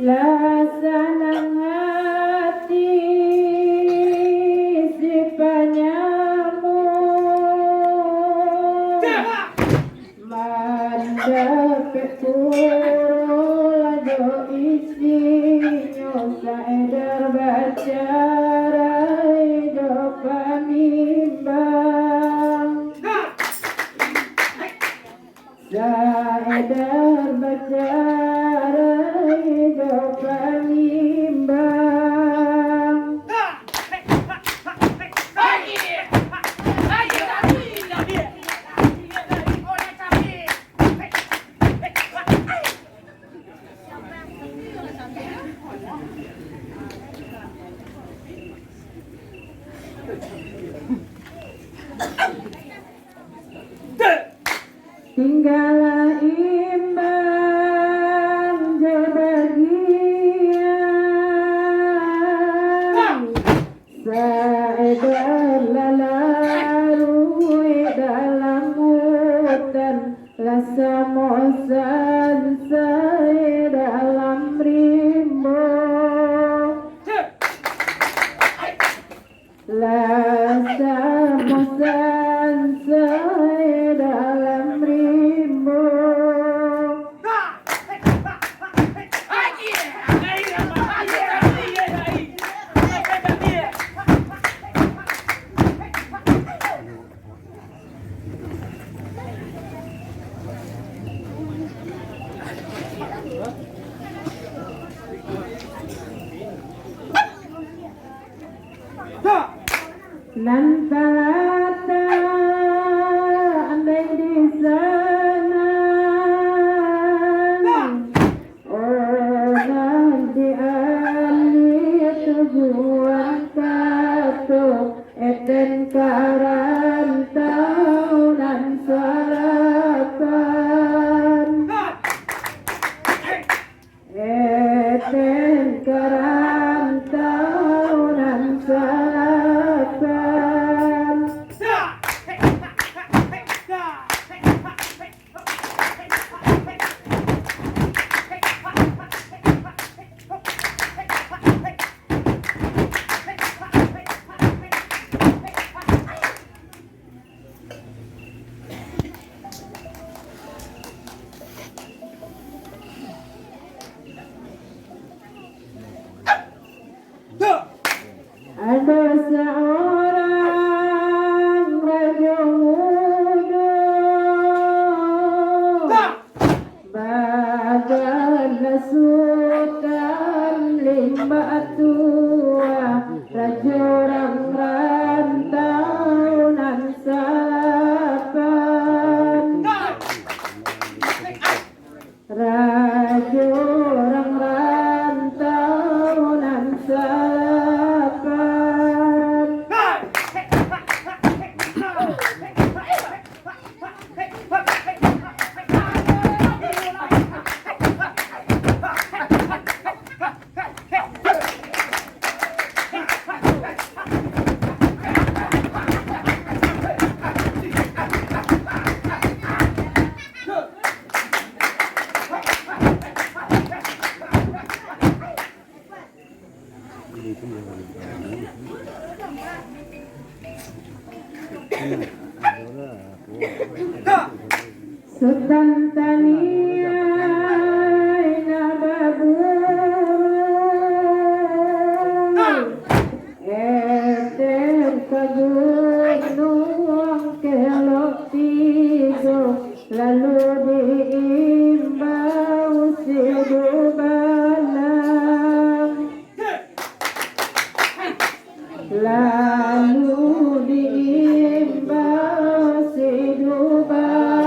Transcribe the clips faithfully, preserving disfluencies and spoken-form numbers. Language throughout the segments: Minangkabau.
Lah sanang hati si panyamun, mandapek pulo jo isinyo, saedar bacarai jo panimbang. Saedar bacarai jo panimbang. Tinggalah imbang jo bagian. Saedar lah laruik dalam utan, lah samo sansai dalam rimbo. Lah samo sansai dalam rimbo. Nan talatak andai di sanan, oh, nan di alia tujuan kato, Eten ka rantau nan salapan. Eten ka rantau nan salapan. Ado saurang rajo mudo, bagana Sutan Limbak Tua, rajo urang rantau nan salapan. Rajo urang rantau nan salapan. Sutan Taniai nan baburu, Eten ka Gunuang Kelok Tigo, lalu diimbau Sidubalang. Lalu diimbau Sidubalang.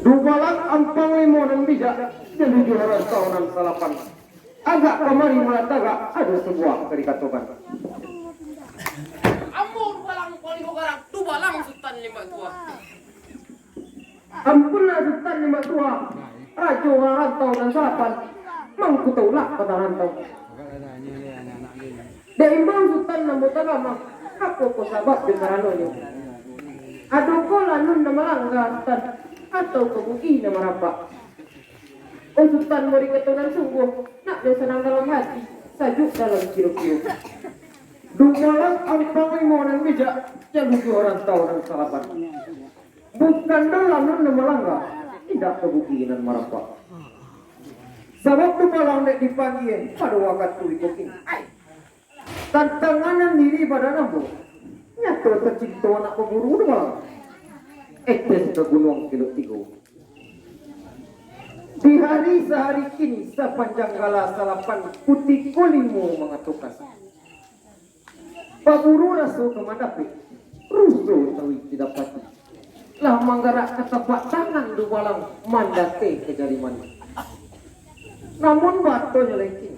Dubalang ampang limo nan bijak, jalujuah rantau nan salapan. Agak kamari malah tagak, ado sabuah ka dikatokan. Ambo Dubalang Paliho Garak, Dubalang Sutan Limbak Tua. Ampunlah Sutan Limbak Tua, rajo urang rantau nan salapan, mangko taulak ka tanah rantau. Dek imbau Sutan nan batagama, apokoh sabab dek karanonyo? Adokoh lanun nan malangga Sutan, atau ka bukik nan marapak? Oh Sutan, bari kato nan sungguah, nak den sanang dalam hati, sajuak dalam kiro-kiro. Dubalang ampang limo nan bijak, jalujuah rantau nan salapan. Bukan doh lanun nan malangga, indak ka bukik nan marapak. Sabab Dubalang dek dipanggia pado wakatu iko kini. Tantangan nan diri badan ambo, nyato tacinto anak baburu Dubalang. Etes ka Gunuang Kilok Tigo. Di hari sahari kini, sapanjang gala salapan, kutiko limo mangatokan. Baburu raso ka mandapek, ruso taruih didapati. Lah manggarak ka tapak tangan Dubalang, mandate ka jari manih. Namun batonyo lai kini,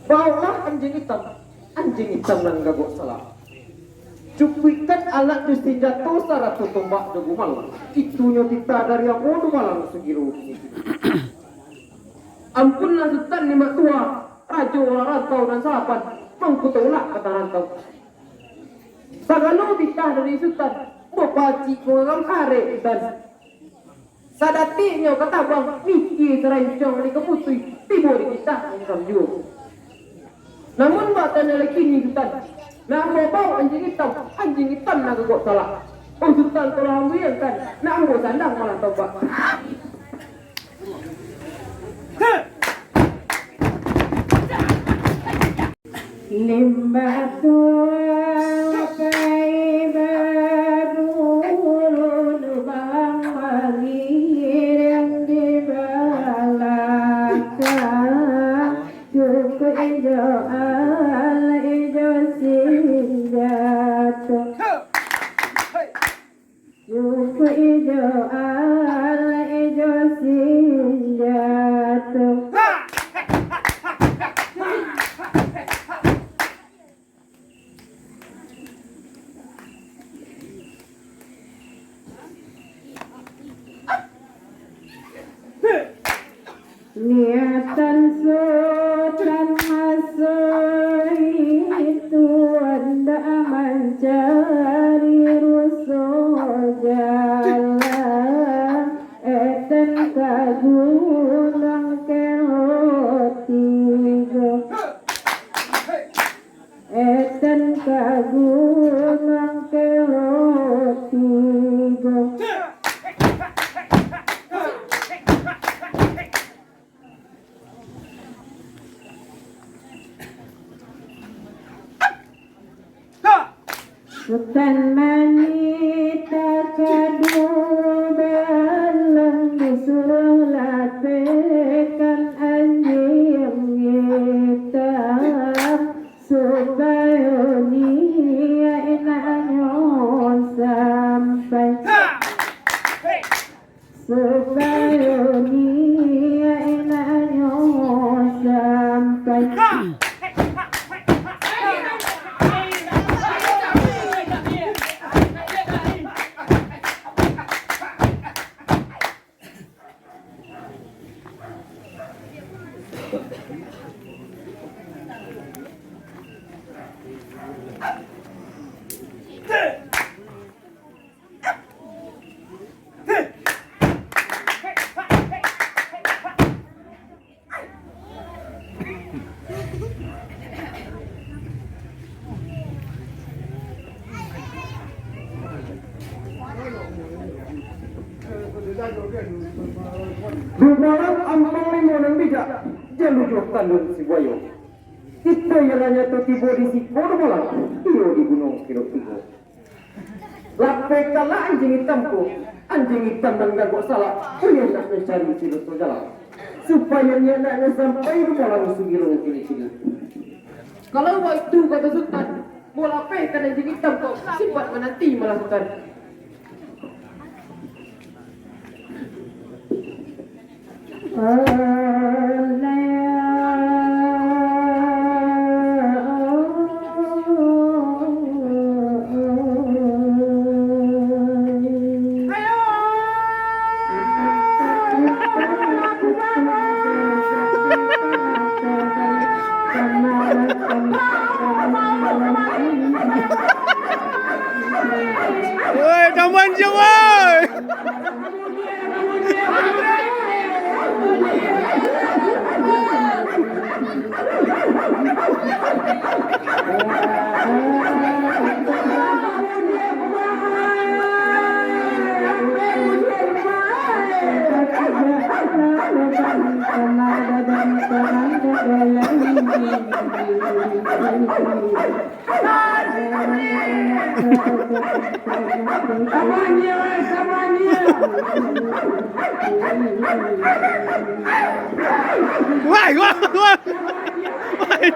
baoklah anjiang itam, anjiang itam nan gagok salak. Cukuikkan alat jo sinjato sarato tombak jo gumal. Itunyo titah dari ambo Dubalang Sugiro kini. Ampunlah Sutan Limbak Tua, rajo urang rantau nan salapan, mangko taulak ka tanah rantau. Sagalo titah dari Sutan, bapacik pangagam arek Sutan. Sadatiknyo ka tabang, mikia sarancong di kaputuih, tibo di titah angkam juo. Namun bak tanyo lai kini Sutan, nak ambo baok anjiang itam, anjiang itam nan gagok salak. Oh Sutan, tolong ambo iyokan, nak ambo sandang malah tombak. Limbak Tua pai baburu, Dubalang bagiring di balakang. Cukuik jo alat jo sinjato. Cukuik jo alat jo sinjato. Niatan Sutan masuak itu, andak mancari ruso jalan. Etan ka Gunuang Kilok Tigo. Etan ka Gunuang Kilok Tigo. Sutan manitah ka Dubalang, disuruah lapehkan anjiang itam, supayo niaik naknyo sampai. Supayo niaik naknyo sampai. Dubalang ampang limo nan bijak, jalujuah tanduang si buayo. Kito iyo lah nyato tibo di siko Dubalang, iyo di Gunuang Kilok Tigo. Lapehkanlah anjiang itam ko, anjiang itam nan gagok salak, buliah nak mancari si ruso jalan. Supayo niaik naknyo sampai Dubalang Sugiro kini-kini. Kalau baitu kato Sutan, mo lapehkan anjiang itam ko, sipaik mananti malah Sutan. Woi, kawan siapa? Wai, wai, wai. Wai,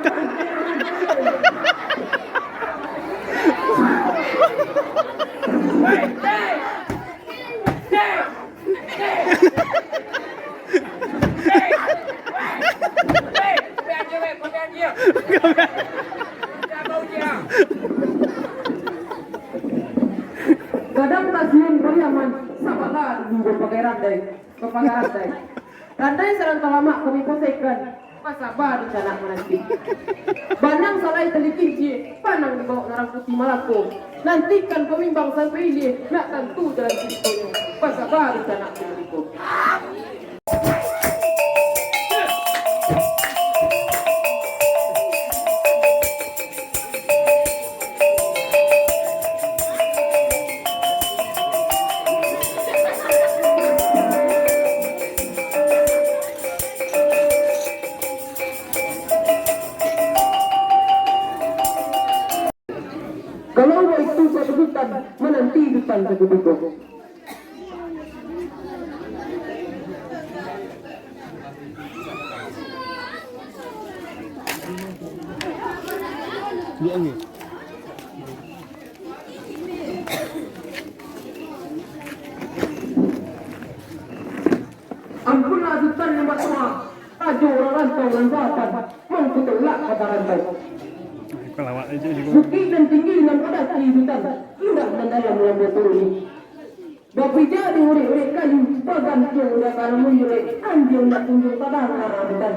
Kadang kasian Pariaman, sabalah dulu bapakai randai, bapakai randai. Randai sadang talamak kami posaikan, basaba dunsanak mananti. Banang salai talikincia, panang dibawok urang Puti Malako. Nantikan pamimbang sampai ilia, nak tantu jalan caritonyo. Basaba dunsanak mananti. Kalau baitu kato Sutan, mananti Sutan sakutiko. Ampunlah Sutan nan batua, rajo urang rantau nan sapan, mangko tulak ka tarantau. Bukik nan tinggi nan badaki Sutan, indak nan dalam nan baturuik. Bapijak di urek-urek kayu, bagantuang di ateh nan manjulek, anjiang nak tunjuang tadanga Sutan.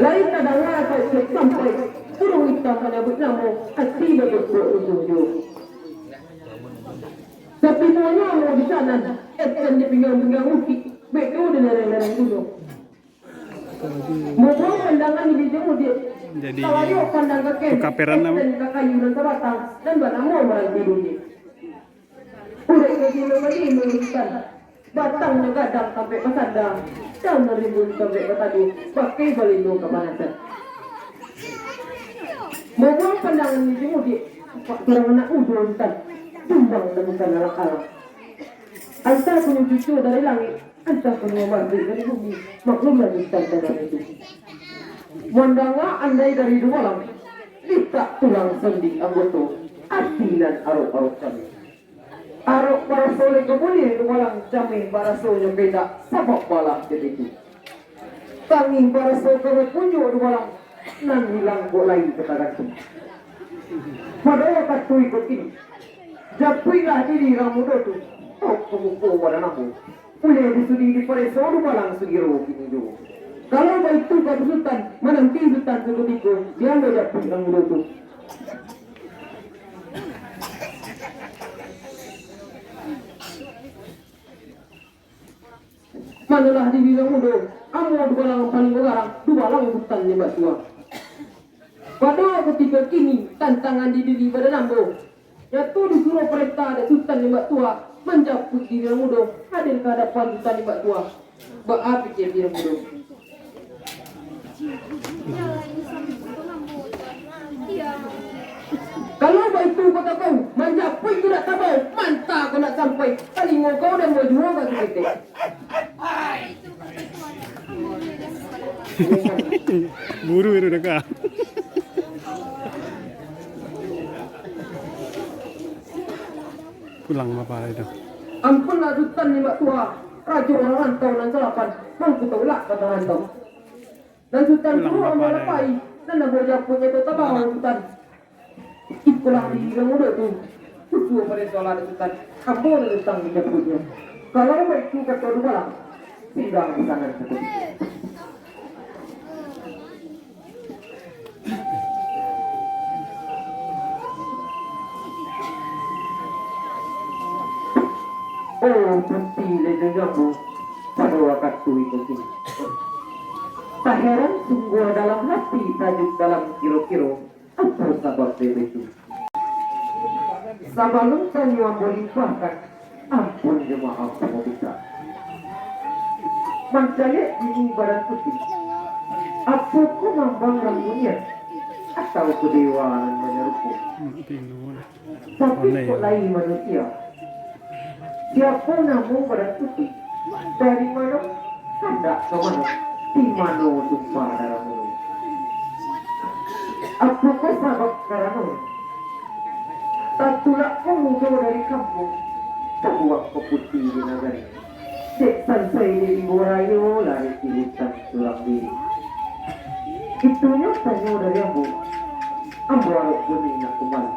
Lai tadanga saikek sampai, burung itam manyabuik namo, ati batukok untuang juo. Sapimonyo ambo di sanan, eten di pinggang-pinggang bukik, beko di lereng-lereng gunung. Muko pandangan di jauah dia. Jadi, kawayo pandang ka ken, tuka peran nama? Eten ka kayu nan sabatang, nan banamo marang tidunya. Urek ka gilo balindo Sutan, batangnyo gadang sampai basanda, daun rimbun sampai basaduah, pakai balindo kapanasan. Babuang pandangan di mudiak, nampak surang anak mudo Sutan, tumbang nan bukan alang-alang. Antah punyo cucua dari langik, antah punyo mambasuak dari bumi, maklumlah Sutan sadang itu. Mandanga andai dari dumalang, litak tulang sandi anggoto, ati nan arok-arok kami. Arok baraso leko buliah dumalang, cameh barasonyo pedak, sabab balah jo itu. Tangih baraso kami punjuak dumalang, nan hilang kok lai ka taganti. Pado wakatu iko kini, japuiklah diri urang mudo tu, tok pamuko badan ambo. Buliah disudi dipareso dumalang sagiro kini juo. Kalau baitu kato Sutan, mananti Sutan sakutiko, di ambo japuik urang mudo tu. Manolah diri nan mudo, ambo dubalang paling garang, dubalang Sutan Limbak Tua. Pado kutiko kini, tantangan di diri badan ambo. Nyato disuruah parentah dek Sutan Limbak Tua, manjapuik diri nan mudo, hadir ka hadapan Sutan Limbak Tua. Baa pikia diri nan mudo? Kalau baitu kato kau, manjapuik tu dak tabau, manta kau nak sampai, talingo kau dan bajuo ka saketek. Buru itu deka. Pulang bapa itu. Ampunlah Sutan Limbak Tua, rajo urang rantau nan salapan, mangko tolak ka rantau. Nan Sutan suruah ambo lapai, nan ambo japuiknyo tu tabang Sutan. Ikolah di nan mudo tu, susuah pado soalan Sutan, ambo nan datang manjapuiknyo. Kalau baitu kato dubalah, singgah di sanan. Oh, puti lejo jambu pado wakatu itu kini. Taheran sungguah dalam hati, tajuik dalam kiro-kiro, apo sabab dek itu? Sabalun tanyo ambo limpahkan, ampun jo maaf ambo mintak. Mancaliak bini badan putih, apo ko mambang rambuiknyo, atau ko dewa nan manyarupo? Tapi kok lai manusia? Siapo namo badan putih? Dari mano? Kandak ka mano? Di mano tumpah darah mulu? Apo ko sabab karano tatulak ko mudo dari kampuang, tabuang ko puti di nagari? Dek sansai dek ibo rayo, lari di hutan surang diri. Itunyo tanyo dari ambo. Ambo arok bunyi nak kumbali.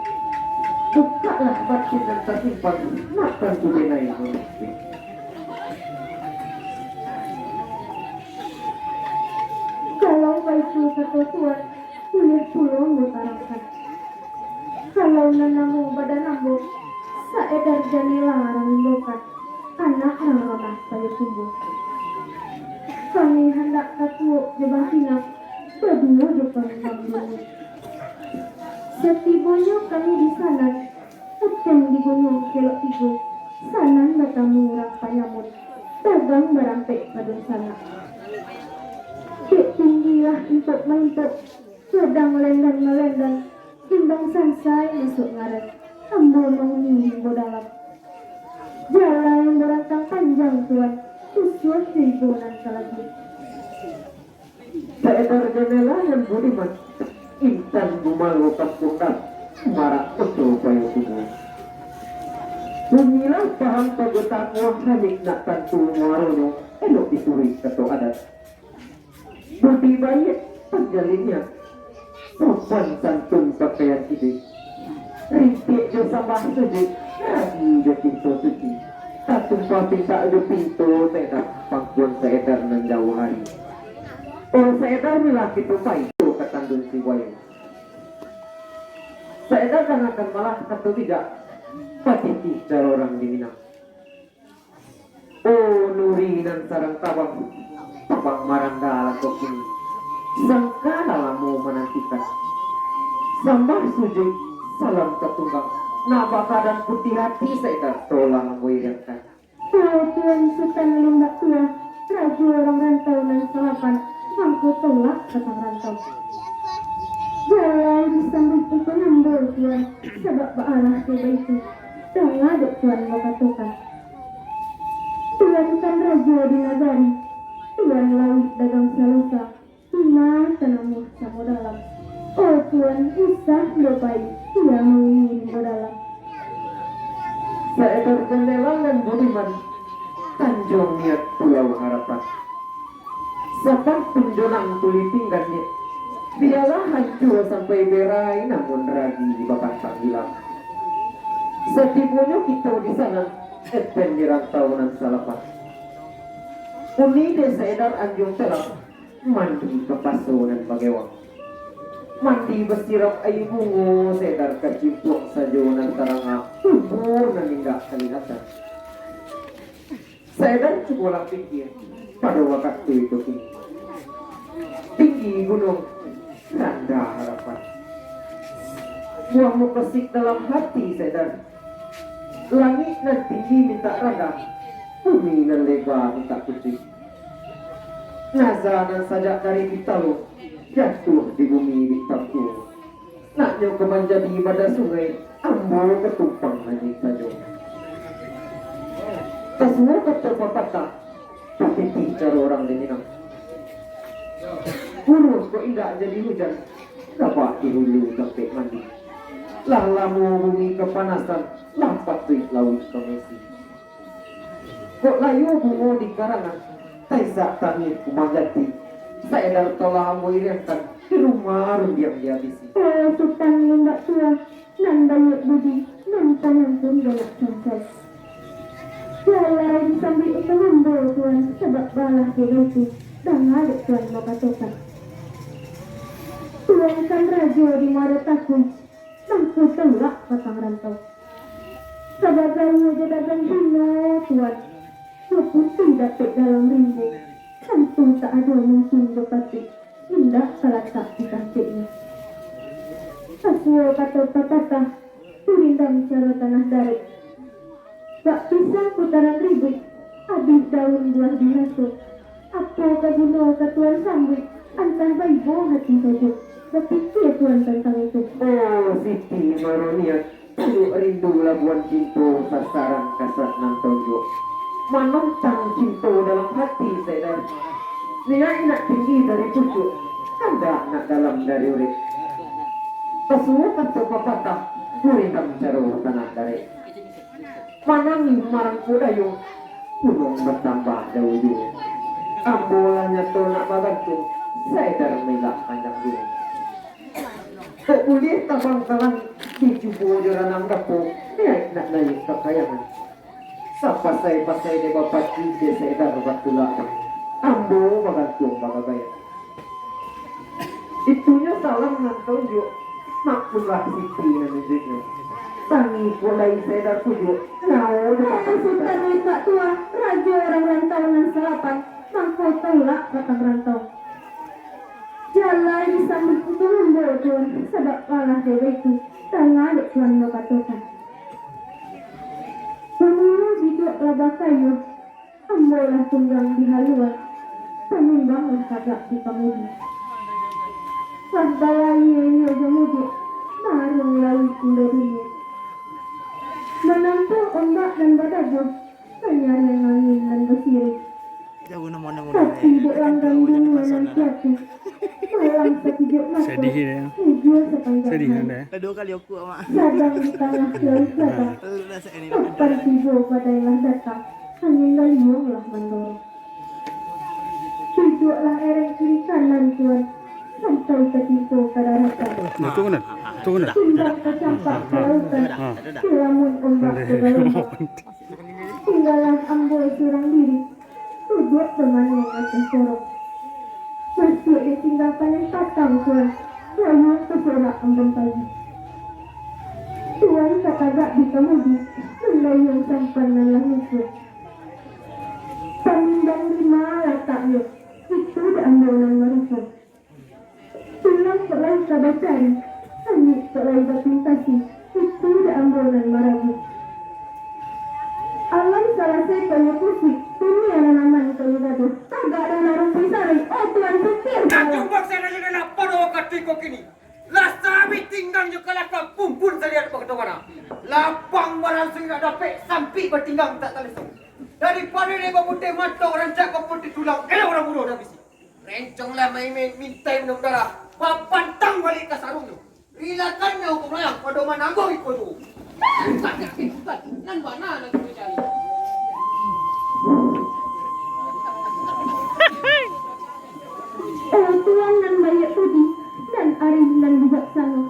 Bukaklah batin nan tasimpan, nak tantu denai manusia. Kalau baitu kato Tuan, buliah pulo ambo tarangkan. Kalau nan namo badan ambo, Saedar Janela Rangin Bokat, anak Rang Ramah Payokumbuah. Kami handak tatuok jo bangkinang, baduo jo panggang dunia. Satibonyo kami di sanan, Epeng di gunuang kelok tigo, sanan batamu urang panyamut, dagang barampek padunsanak. Dek tinggilah impok maimpok, godang lendan malendang, imbang sansai masuak ngaran, ambo manguni rimbo dalam. Jalai ambo rantang panjang, Tuan, susuah jo ibo nan ka lagi. Saedar Janela nan budiman, intan gumalo kampuang Dam, marak Koto Payokumbuah. Bunyilah paham pago tamuah, hanik nak tantu muaronyo, elok dituruik kato adat. Budi baiak panjalinnyo, sopan santun pakaian iduik. Rintiak jo sambah sujuik, ragi jo pinto suci. Tatumpah pintak jo pinto, Saedar, pangkuan Saedar nan jauah ari. Oh, Saedar, bilah kito pai ka tanduang si buayo. Saedar dangakan malah kato bijak, patitih caro urang di Minang. Oh, nuri nan sadang tabang, tabang maranda lah kok kini. Sangka lah lamo manantikan. Sambah sujuik, salam tatunggang. Nak bakadan putiah ati, Saedar, tolah ambo iriangkan. Oh, Tuan Sutan Limbak Tua, rajo urang rantau nan salapan, mangko tolak ka rantau. Jalai disambuik iko nan ambo, Tuan, sabab baalah jo baitu, danga dek Tuan bakatokan. Tuan kan rajo di nagari, Tuan lauik dagang salosa, imah tanamuah samo dalam. Oh Tuan, usah ambo pai, iyo manguni ambo dalam. Saedar Janela nan budiman, Tanjuang Niat Pulau Harapan. Sapantun jonang tuli pinggan niat, bialah hancua sampai berai, namun ragi bapantang hilang. Satibonyo kito di sanan, Epeng di rantau nan salapan. Uni dek Saedar anjuang talam, mandi ka paso nan bagewang. Mandi basirap aia bungo, Saedar kacimpuang sajo nan taranga, kubua nan indak kalihatan. Saedar cubolah pikia, pado wakatu itu kini. Tinggi gunuang, randah harapan. Buah mukasuik dalam hati Saedar. Langik nan tinggi mintak randah, bumi nan leba mintak kucuik. Naza nan sajak dari Bintalo, jatuah di bumi Bintang Tuo. Naknyo ka manjadi bada sungai, ambo ka tumpang najih sajo. Tasuo kato papatah, tatitih caro urang di Minang. Kurus kok indak jadi hujan, gabak di hulu tampek mandi. Lah lamo bumi kapanasan, lah patuik lauik kamisi. Kok layo bungo di karangan, taisak tangih kumang jati, saedar tolah ambo iriangkan, di rumah rundiang diabisi. Oh, Sutan Limbak Tua, nan baiak budi, nan panyantun galak sangkai. Jalai disambuik untuak ambo, Tuan, sabab balah dek baitu, danga dek Tuan bakatokan. Tuan kan rajo di Muaro Taku, mangko tulak patang rantau. Sabagainyo jo dagang hino, Tuan, jo putih dapek dalam rimbo, tantu tak ado mungkin jo patuik. Indak talatak di tampeknyo. Sasuo kato papatah, gurindam caro tanah darek. Bak pisang putaran ribuik, abih daun buah diraso. Apo ka guno ka Tuan sambuik, antah baibo hati sajo, bapikia Tuan tantang itu. Oh, Siti Maroniat, Payuik rindu labuan cinto, sasaran kasat nan tonjok. Manontang cinto dalam hati saedar. Niaik nak tinggi dari pucuak, kandak nak dalam dari urek. Basuo kato papatah, gurindam caro tanah darek. Manangih marangko dayo, gunung batambah dawo juo. Ambo lah nyato nak bagantuang, saedar mailak panjang juo. Kok buliah tabang ka langik, dicubo jo ranang gapo, niaik nak naiak ka kayangan. Sapasai-pasai dek bapacik, dek saedar batulak, ambo bagantuang bagagaian. Itunyo salam nan taunjuak, makkunlah Siti nan unjuiknyo. Tangih kok lai saedar pujuak, nyawo dek Sutan Limbak Tua, rajo urang rantau nan salapan, mangko tulak patang rantau. Jalai disambuik untuak ambo, Tuan, sabab balah dek baitu, danga dek Tuan bakatokan. Panyuruah biduak lah bakayo, ambo lah tunggang di haluan, panyumbang lah tagak di kamudi. Lah balayia inyo jo mudiak, maruang lauik indo dunia. Manampuah ombak nan badabuah, manyariang angin nan basirih. Jauah namo-namo. Tapi dek langgam dunia nan jatuah, malam sakijuak mato, Sedih dia. Hujan sapanjang hari. Lah dua kali aku, Mak. Sadang di tangah lauik gadang, kapan tibo badai lah datang, angin galiuang lah mandorong. Duduaklah ereng kiri kanan, Tuan, sampai tatimpo ka daratan. Nah, tunggu, nah. Tunggu, nah. Timbang tacampak ka lautan, silamun ombak bagalombang. Tinggalah ambo surang diri, duduak bamanang ateh sorong. Masiak ditingga paneh patang, Tuan, layua ka sorak ambun pagi. Tuan ka tagak di kamudi, mandayuang sampan nan lah musuah. Panimbang lima lataknyo, itu dek ambo nan marupo. Tulang kok lai ka bacari, angik kok lai bapintasi, itu dek ambo nan maragu. Alam salasai kok nyo pusiang, dunia nan aman kok nyo gaduah, tagak dalam rumpuik sarai, oh Tuan, pikia salah. Katumbak sajo lah pado wakatu iko kini. Lah sabik tinggang jo kalaka, pumpun saliak bakato bana. Lapang baransuang indak dapek, sampik batinggang tak taliso. Daripado indak baputih mato, rancak baputih tulang, elok urang buruah dah bisi. Rencong lah main-main, mintai minum darah, bapantang baliak ka sarungnyo. Rilakan nyawa ko malayang, pado manangguang iko juo. Sakik ati Sutan, nan bana nan kito cari. Oh Tuan nan baiak budi, nan arih nan bijaksano,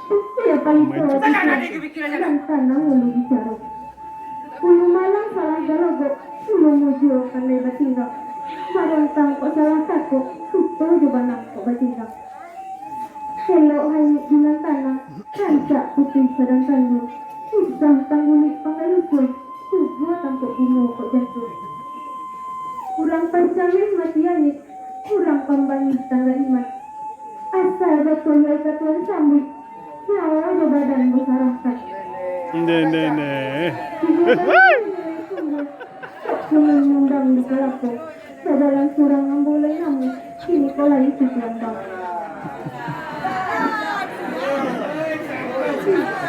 pikia palito ati Tuan, nan tanang ulu bicaro. Ulu malang salah galogok, ulu mujua pandai batinggak. Barontang kok salah takok, suko jo banang kok batinggak. Elok hanyuik bulan tanah, rancak putuih sadang tanjuang. Usah tanggulik panggalusuang, subua tampek bungo kok jantuang. Urang pancameh mati angin, urang pambangih tangga iman. Asa batua lai ka Tuan sambuik, nyawa jo badan basarahkan. Ndeh, ndeh, ndeh. Tigo bana nilai sungguah, kok kuning mundang di kalapo. Bajalan surang ambo lai namo, kini ko lai itu kalambang.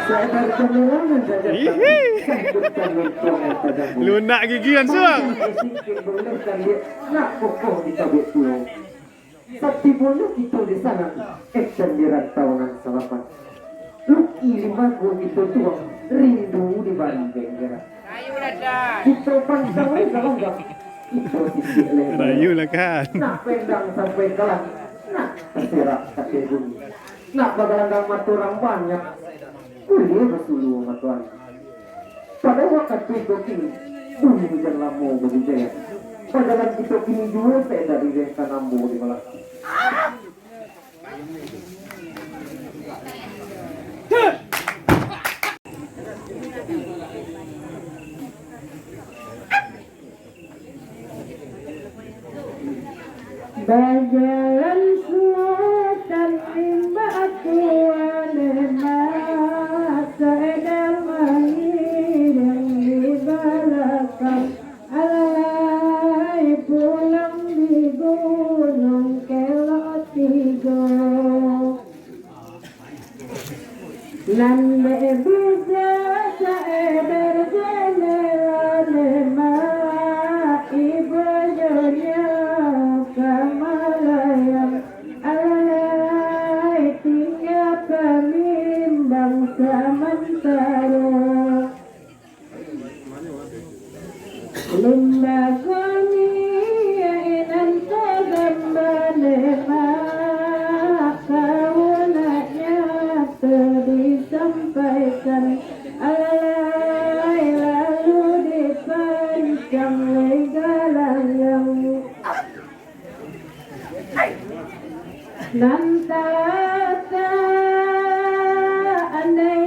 Sadar kamelangan saja. Ihi. Sanggup kami tuang yang tajam. Lunak gigi kan, Suang? Singkir boleh kalian nak kokoh di tabik pulau. Satibonyo kito di sanan, etan di rantau nan salapan. Luki limago kito tuang, rindu dibari genggaran. Kito pantang lai ka langgang, kito sisik lai ka langgang. Rayu lah kan. Nak pendang sampai kalang, nak taserak ka bumi. Nak bagalandang mato urang banyak, buliah basuluah mato angin. Pado wakatu itu kini, bumi hujan lamo bagujayan. Pajalan kito kini juo saedah di rengkan ambo di Malaki. Bajalan suatan limbah tuan emak, saedah mangiring di balakang, alalai pulang di Gunung Kelok Tigo. Nan dek bisa saedah jendela lemak, ibo jo nyo ka malayang, alalai tingga panimbang samantaro. Limbago ni nan tagambal lemak, kaulaknyo tu disampaikan, alalai lalu dipancang leh galanggang. Nan taandai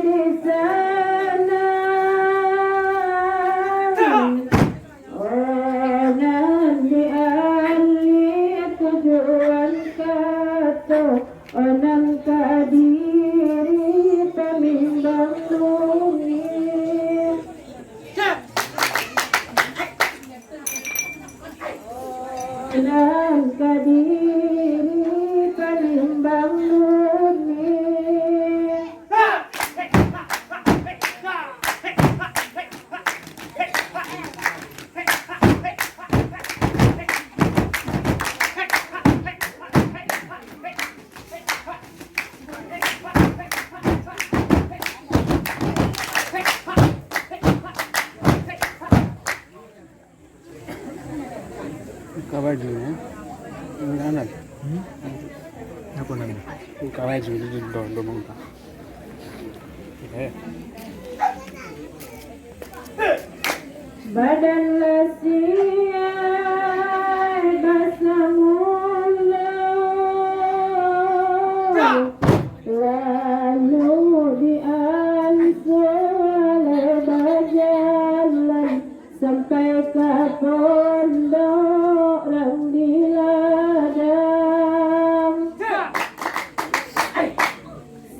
di sanan, oh, nan di alih tujuan kato, oh, nan ka diri panimbang nuni. Nan ka diri panimbang nuni. Buka baju, ya. Ini anak. Hmm? Apa namanya? Buka baju, itu do, do, do, do. Eh. Badan lasiai basamulok, lalu dianso bajalan sampai ka pondok rang di ladang.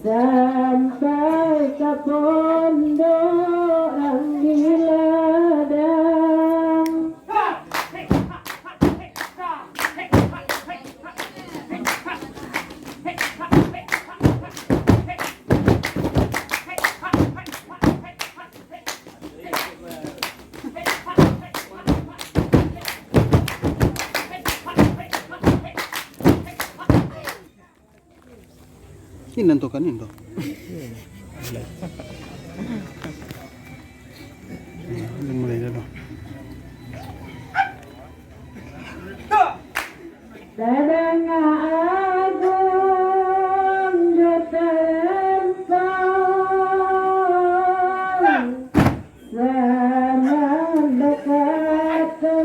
Sampai ka pondok rang di ladang. Ini nantokan ini, doh. Ini mulai dah, doh. Tadanga agung jo talempong, sama bakato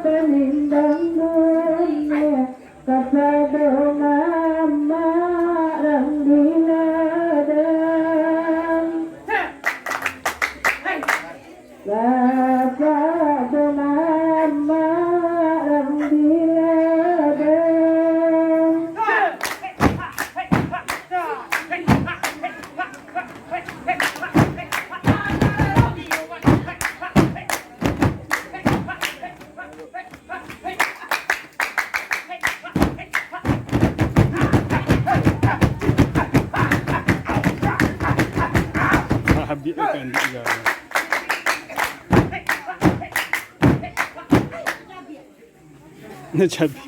panimbang dunia. Kapado mamak rang di ladang. Kapado mamak rang di ladang. Habis makan juga. Nak cabi.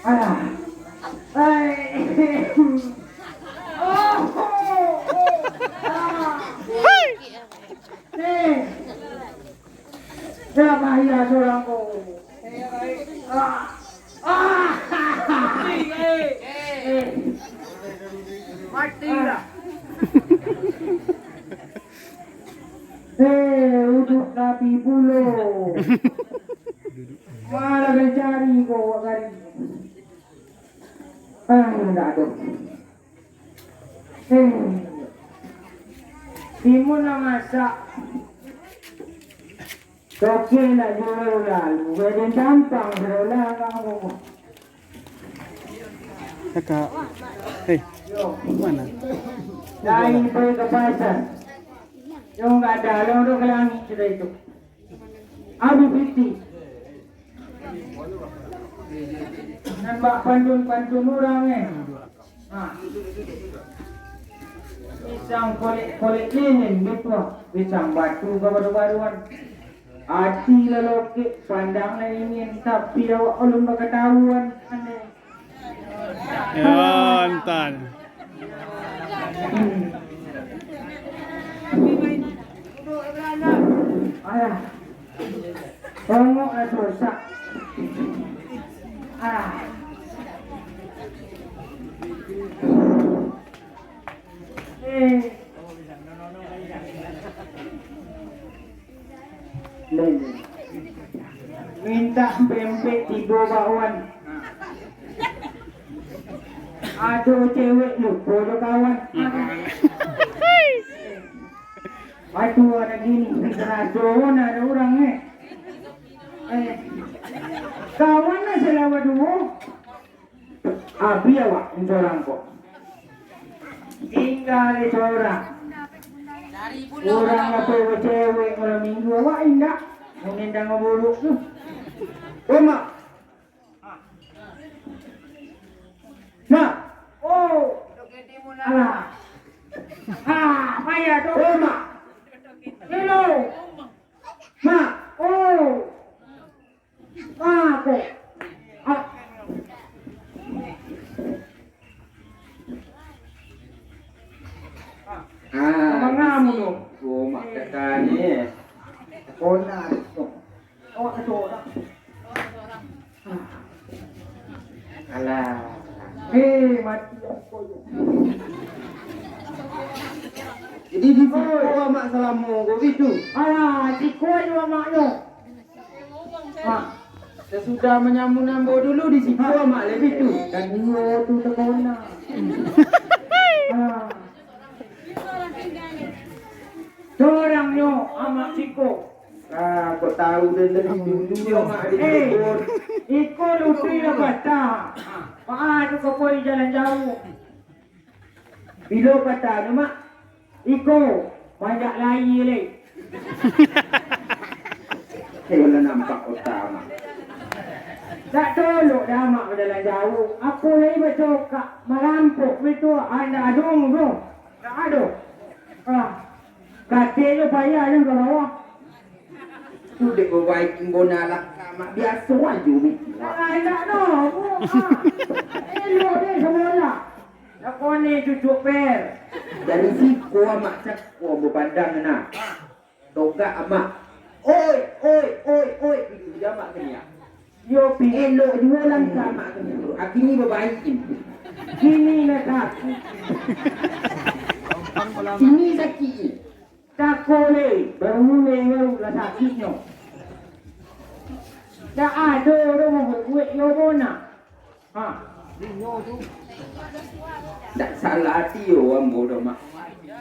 Alah. Hai. Oh, oh, oh. Ah. Eh. Ya, bahaya surang ko. Ah. Ah. Eh. Mati lah. Eh, uduak Nabi pulo. Malah mancari ko awak tadi. Ah, indak doh. Eh. Timun lah masak. Toke nak jual lalu, badan tampang sekolah kamu. Kakak, hei, mana? Dari pergi ke pasar. Yang nggak ada, lo udah ke langit sudah itu. Habis piti. Nampak pantun-pantun orang, eh. Ha. Pisang kolek-kolek lilin gitu ah. Pisang batu ka baru-baruan. Ati lalokek, pandang lah ingin, tapi awak ulun bakatahuan. Aneh. Yo, antan. Alah. Tongok lah susah. Ah. Eh. Mintak pempek tigo bakwan. Ado cewek lupo jo kawan. Aduh, anak gini, karajo na ado urang, eh. Eh, kawan lah salah baduo. Abih awak sorang ko. Tingga di sorang. Urang apo cewek malam minggu, awak indak. Mungkin tangan buruk tu. Oh, Mak. Mak. Oh. Alah. Ha, payah tu. Oh, Mak. Hello. Mak. Oh. Ah, kok. Ah. Ah, mangamu tu? Oh, mak kata ni. Kona tu. Awak ketua dah. Alah. Eh, mati aku. Jadi di siko amak salamo ko gitu. Alah, siko ajo amaknyo. Ha. Sasudah manyamun ambo dulu di siko, ha, amak lai bitu. Kan iyo tu takona. Ha. Sorangnyo amak siko. Ah, kok tahu den dari dulu amak di siko. Eh, iko lutui lah patah. Ha. Maa tu ka pai jalan jauah. Bilo patah tu, Mak? Iko, banyak lai lai. Saya lah nampak kota, Mak. Tak tolok dah, Mak, bajalan jauh. Apo lai bacokak, marampok itu, anda adung tu. Tak ada. Ah, katinyo payah yang ka bawah. Tu dek babaik imbau nak lah, Mak, biaso ajo bikin. Ah, indak doh, Bu. Ah. Elok deh samo lah. Nak koni cucuk per. Dari siko amak cako bapandang nah. Togak amak. Oi, oi, oi, oi. Itu je amak kaniak. Yo, pi. Elok juo langkah amak kaniak. Kini babaik ini. Kini lah sakik. Kini sakik ini. Tako le, baru le, baru lah sakiknyo. Dak ado doh babuek-buek yo bona. Ha. Dak salah ati yo ambo doh, Mak.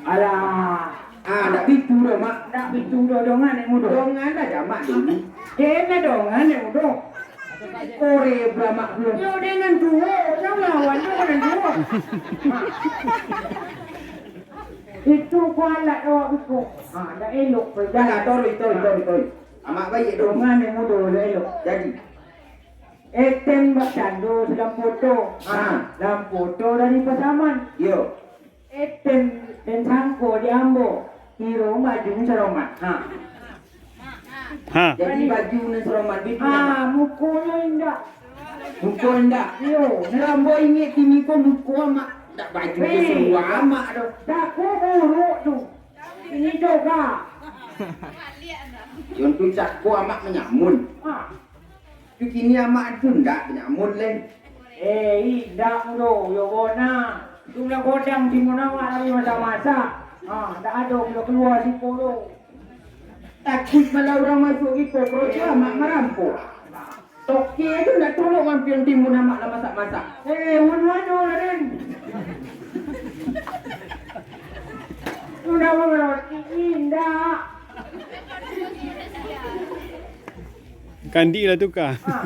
Alah. Ah, dak bitu doh, Mak. Dak bitu doh, dongan nek mudo. Dongan lah jamak dulu. Kena dongan nek mudo. Kore beramak dulu. Yo dengan tuo, jangan lawan dengan tuo. Ha. Itu ko alat awak biko. Ha, dak elok ko. Dah lah, toroi, toroi, toroi, toroi. Amak baiak doh. Dongan nek mudo dak elok. Jadi. Eten bakcando dalam foto. Ha. Dalam foto dari Pasaman. Iyo. Eten den sangko di ambo, kiro baju saroman. Ha. Ha. Jadi baju nan saroman bitu. Ha, mukonyo indak. Muko indak. Iyo. Nan ambo ingek kini ko muko amak. Ndak baju eh, jo saluwa amak doh. Cako buruk tu. Ini coba. Yon tu cako amak manyamun. Ha. Tu kini amak tu ndak manyamun leh. Eh, indak mudo, yo bona. Tu lah godang timun amak dari masak-masak. Ha, ndak ado kalua-kalua siko tu. Takuik malah urang masuak giko, karajo amak marampok. Toke tu ndak tolok mampiang timun amak lah masak-masak. Eh, mano-mano lah, Den. Sudah mengerti, indak. Kandi lah tuka. Ha.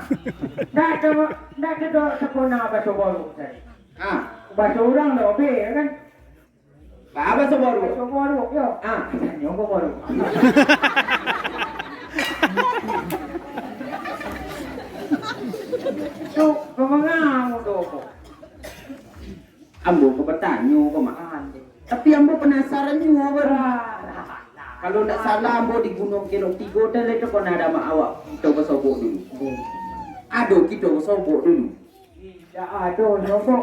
Ndak ado, ndak ado sakona baso baru tadi. Ha. Baso urang dah obeh, yo kan? Ba-, baso baru. Baso baru, yo. Ah, tanyo ko baru. Tu, pamangah mudo ko. Ambo ko batanyo ko, Mak. Ah, iyo. Tapi ambo panasaran juo, Bar. Ah, lah, lah. Kalau ndak salah, ambo di Gunuang Kelok Tigo, dan lai takana dek amak awak kito basobok dulu. Oh. Ado kito basobok dulu. Indak ado nyo ko.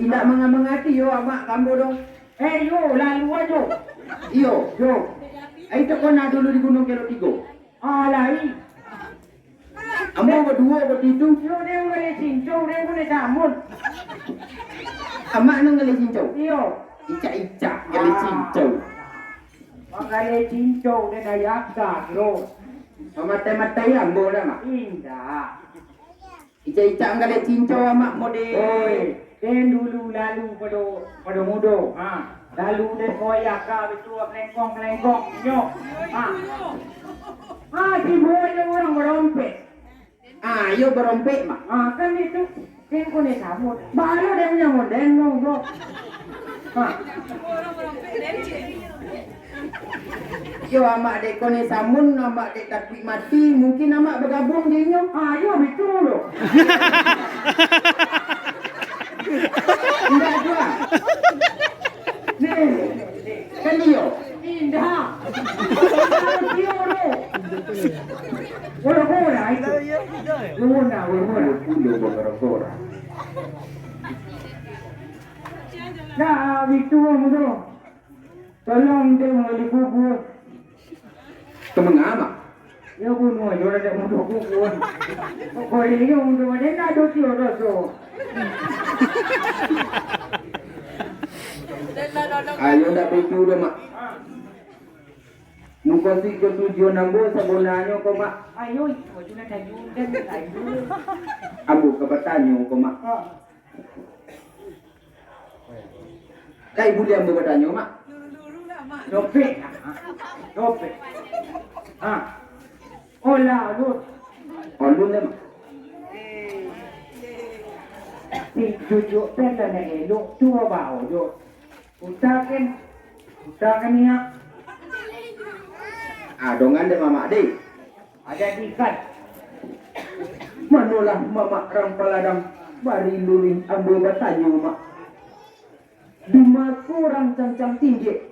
Indak manga-, mangati yo amak ka ambo doh. Eh, yo, lalu ajo. Iyo. Yo. Ai takana dulu di Gunuang Kelok Tigo. Ah, lai. Ambo baduo batitu. Yo, den galeh cincau, den galeh samun. Amak nan galeh cincau? Iyo. Icak-icak galeh cincau. Ah. Manggaleh cincau den ayaka, bro. Mamatai-matai ambo lah, Mak. Indak. Icak-icak anggalek cincau amak model. Oi, den dulu lalu pado, pado mudo. Ha, lalu den koyak ka bitu kelengkong-kelengkong nyo. Ha. Ha, si buah nyo urang barompek. Ha, iyo barompek, Mak. Ha, kan itu. Den kone samut. Baru den nyamun den, bro. Ha. Yo, amak dek kone samun, amak dek takuik mati, mungkin amak bagabuang jo inyo. Ah, yo, betul lo. Indak juo. Nih, kan iyo. Indak. Iyo, lo. Gora-gora itu. Gora, gora-gora. Pulo gora-gora. Nah, itu, bro. Tolong den manggali kubua. Ka manga, Mak? Yo, bunuah ajo lah dek mudo kubua. Pokoknyo mudo mah den ado tio doso. Ayo, ndak baitu doh, Mak. Mukasuik jo tujuan ambo sabonanyo ko, Mak. Ayo, itu ajo lah tanyo, den tanyo. Ambo ka batanyo ko, Mak. Ha. Lai buliah ambo batanyo, Mak? Dopek. Ha. Dopek. Ha. Olah, Lut. Alun lah, Mak. Si Jujuk pen lah nak elok tu bao jo. Utakan. Utakan niak. Ah, dongan dek mamak deh. Ada di ikan. Manolah mamak rang paladang, bari luruih ambo batanyo, Mak. Dima ko rang cancang tinggek,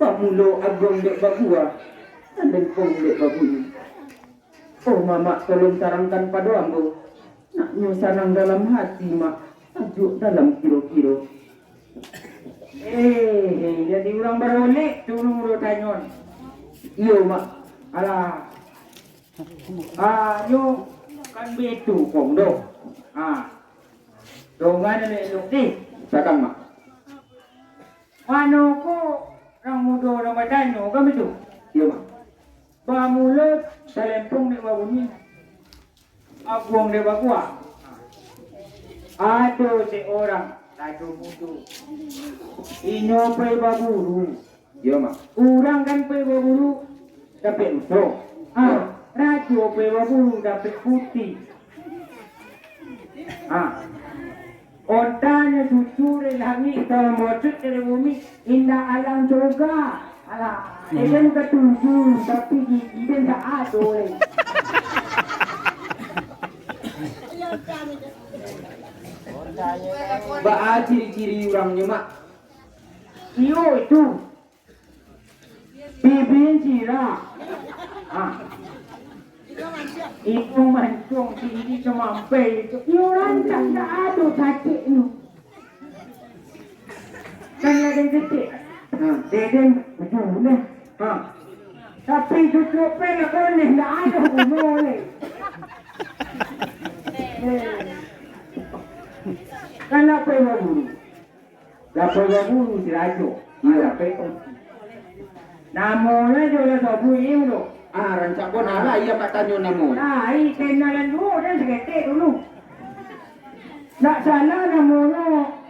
pamulo aguang dek babuah, talempong dek babunyi. Oh, mamak, tolong tarangkan pado ambo, naknyo sanang dalam hati, Mak, sajuak dalam kiro-kiro. Eh, eh, jadi urang barolek tu nurut tanyon. Iyo, Mak. Alah. Ah, nyo kan baitu kong doh. Ah. Dongan elok-elok deh. Sadang, Mak. Mano ko rang mudo rang batanyo kan baitu? Iyo, Mak. Bamulo talempong dek babunyi. Abuang dek babuang. Ado seorang rajo mudo. Inyo pai baburu. Yo, Mak. Urang kan pai baburu dapek ruso. Ah, rajo pai baburu dapek puti. Ah. Ontanyo cucu dari langik, kalau mocot dari bumi, indak alang coga. Alah, dia kan katuju, tapi gigi dia tak ado, eh. Baa ciri-ciri urangnyo, Mak? Iyo itu. Bibia sirah. Ah. Iduang mancung, tinggi samampai itu. Iyo rancak, ndak ado caciknyo. Kan ladang kecik. Ha, deden ujung deh. Ha. Tapi cucuk pe lah koneh, ndak ado guno leh. Eh. Kan apo yang baburu? Lapor baburu si rajo. Iyo. Lapor. Namo rajo lah sabuik tu. Ah, rancak bona lah, iyo mak tanyo namo. Ah, ai kenalan dulu, dan saketek dulu. Ndak salah namonyo.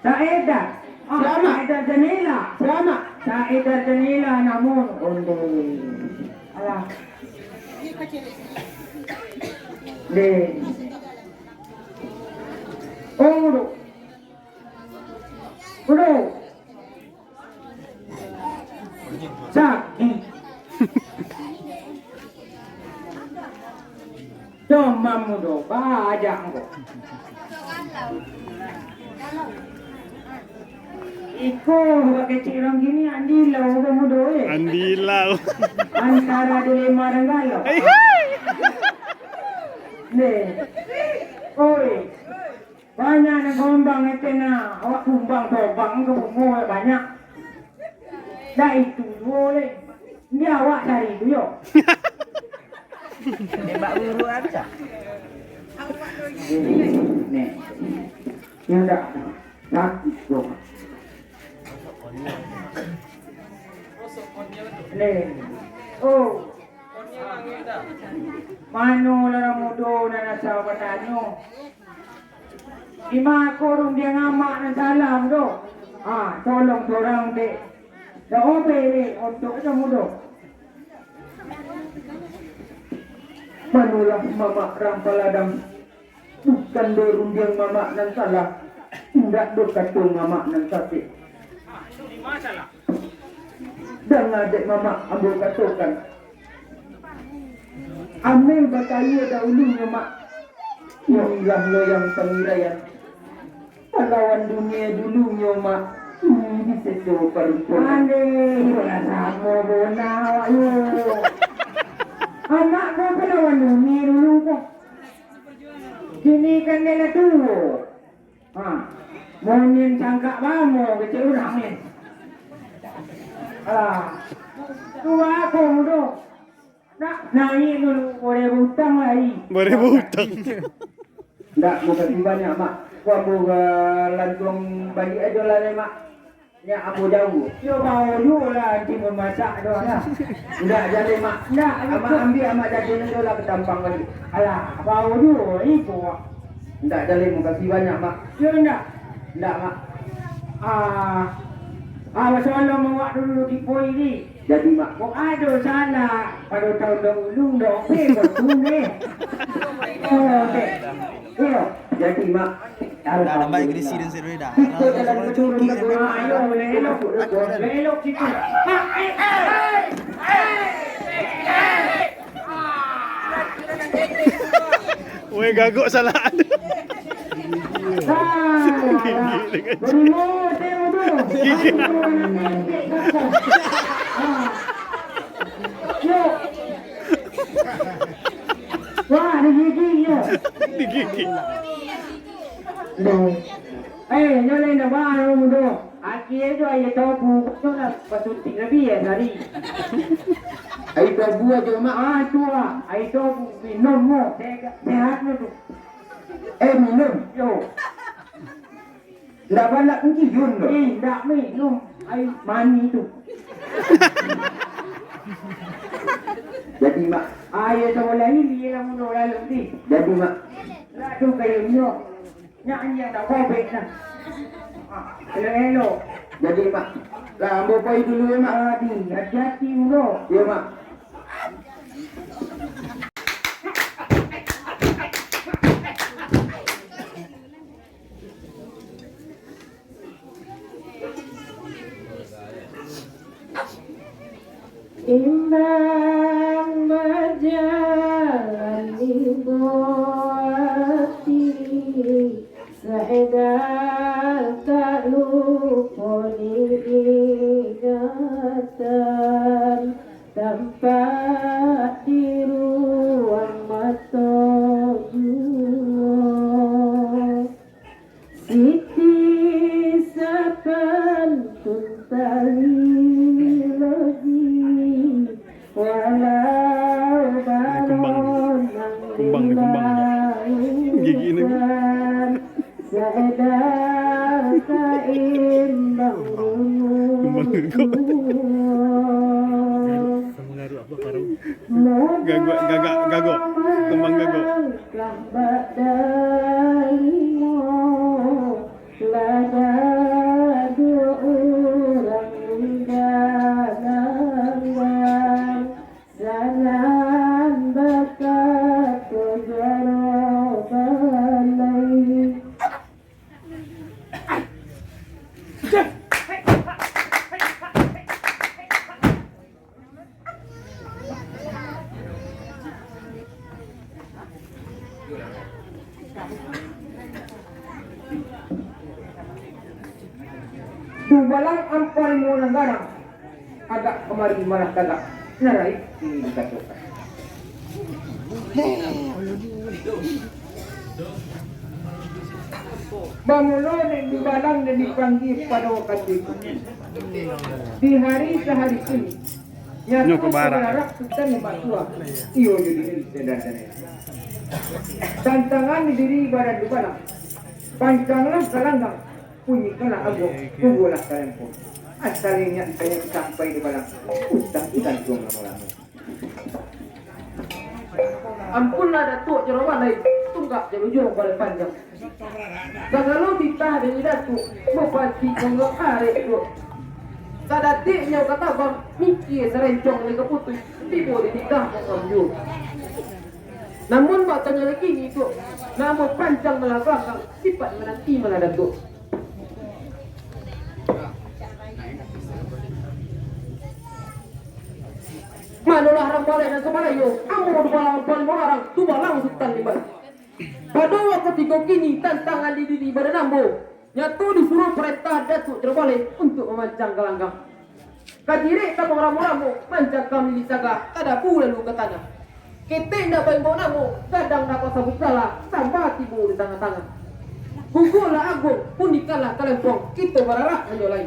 Saedar. Ah, Saedar Janela. Saedar Janela namonyo. Ondeh. Alah. Deh. Oh, duk. Uduh. Sakik. Domam uduh, bajak ko. Iko bakecik urang kini andilau ko mudo, eh. Andilau. Antara dilema dan galau. Nih. Oi. Banyak nan gombang ete nah, awak tumbang tobang ka bungo banyak. Dah itu juo leh. Ini awak cari tu yo. Tembak buru aja. Nih. Ini dah. Sakik tu. Nih. Oh. Mano lah urang mudo nan asa batanyo? Dima ko rundiang amak nan salah tu? Ha, tolong surang dek. Dak obe dek, untuk urang mudo. Manolah mamak rampaladang. Bukan doh rundiang mamak nan salah, indak doh kato mamak nan sapek. Danga dek mamak ambo katokan. Ameh bakaia dahulunyo, Mak. Inilah loyang pangiraian. Palawan dunia dulunyo, Mak. Ini diseso paruntungan. Andeh, iyolah samo bona awak yo. Anak ko palawan dunia dulu ko. Kini kan dia lah tuo. Ha. Monin sangkak bamo kecek urang ni. Alah. Tuo ako mudo. Nak naik dulu, boleh berutang lai. Boleh berutang. Ndak, makasih banyak, Mak. Ko ambo, eh, lantuang baliak ajo lah, Mak. Nyak ambo jauah. Yo, bao juo lah, anti mamasak tu lah. Ndak, jaleh, Mak. Ndak, Amak ambiak, Amak jadian tu lah, katampang baliak. Alah, bao juo, iko. Ndak, jaleh, makasih banyak, Mak. Yo, ndak. Ndak, Mak. Ah, ah, masalah mawak dulu di poi ni. Jadi, Mak. Kok ado salah pado taun dahulu, ndak oke, kok tu ni. Oh, oke. Iyo. Jadi, Mak. Dah, dah, baik, Gracie dan Serena. Kita jalan ke turun ke bawah. Ayo, elok. Elok situ. Weh, gagok salah. Gigi. Wah, ada gigi yo. Di gigi. Eh, nyo lain dah baru mudo. Aki aja aia tobu, nyo lah pasuntik lagi ya tadi. Aia tobu aja, Mak. Ah, tu ah, aia tobu minum mo. Sehat mo tu. Eh, minum. Yo. Ndak balak ngiun doh. Eh, ndak minum aia mani tu. Jadi, Mak. Ayo, samo lai, dia lah muno lalu ti. Jadi, Mak. Lah, tu kayo iyo. Nyak anjiang tak kobek nah. Ah, elok-elok. Jadi, Mak. Lah, ambo pai dulu yo, Mak. Adi, hati-hati muno. Iyo, Mak. Imbang bajalan di buati, saedal tak lupo di ingatan, tampak di ruang mato juo. Siti sapantun tali loji, walau balonang di lautan, saedal saimbang runguik juo. Gagak, gagak, gagak. Kembang gagak. Lah bak dalimo, lah dado urang di dalam gang, sanan bakato jaro balai. Dubalang ampun munan garang, agak kamari malah tagak, naraik ini dikatokan. Bamulo dek Dubalang dan dipanggia pado wakatu itu. Di hari sahari kini, nyato sabararak Sutan Lembah Tua, iyo jo diri sadang-sadang. Tantangan di diri badan Dubalang, pancanglah kalanggang, bunyikanlah agong, kubualah kalempong. Asa inyo ditanya sampai Dubalang, utang digantuang lamo-lamo. Ampunlah Datuak Jaro Balai, tunggak jan ujuang balai panjang. Sagalo titah dari Datuak, bapaci kongok arek tu. Sadatiknyo ka tabang, mikia sarencong lai ka putuih, tibo di titah kongok juo. Namun bak tanyo lai kini tu, namo pancang malah balakang, sipaik mananti malah Datuak. Manolah Rambalek nan sabalayo, ambo Dubalang Palimo Larang, Dubalang Sutan Limbah. Pado wakatu kini tantangan di diri badan ambo, nyato disuruah parentah Datuak Jaro Balai untuak mamancang galanggang. Kajirek tabang ramo-ramo, mancakam lili saga, tadabu lalu ka tanah. Ketek indak baimbau namo, gadang dapek sabuik gala, samba tibo di tangah-tangah. Guguaklah agong, bunyikanlah kalempong, kito bararak hanyo lai.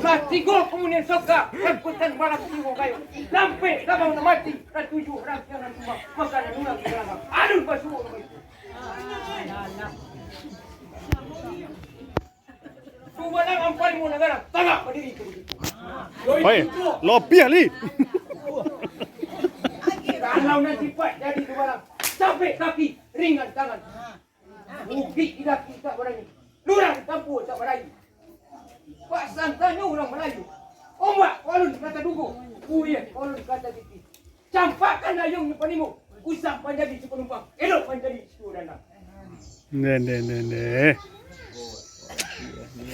Lah tigo kumunian soka, ramputan malam tigo kayo. Sampai kabau nak mati, lah tujuh urang tiang nan tumbang, makanan urang di galanggang. Alun basuo urang itu. Dubalang ampari muo nagara, tagak badiri tu. Oi, lobiah, Li. Kalau nan sipaik jadi dubalang, capek kaki, ringan tangan. Bukik di daki tak barani, lurang tampua tak baraia. Bak sangkanyo urang Malayu, ombak ko alun ka tadugo, buih ko alun ka tatiti. Campakkan dayuang jo panimo, usah manjadi si panumpang, elok manjadi si tuo dandang. Ndeh, ndeh, ndeh, ndeh.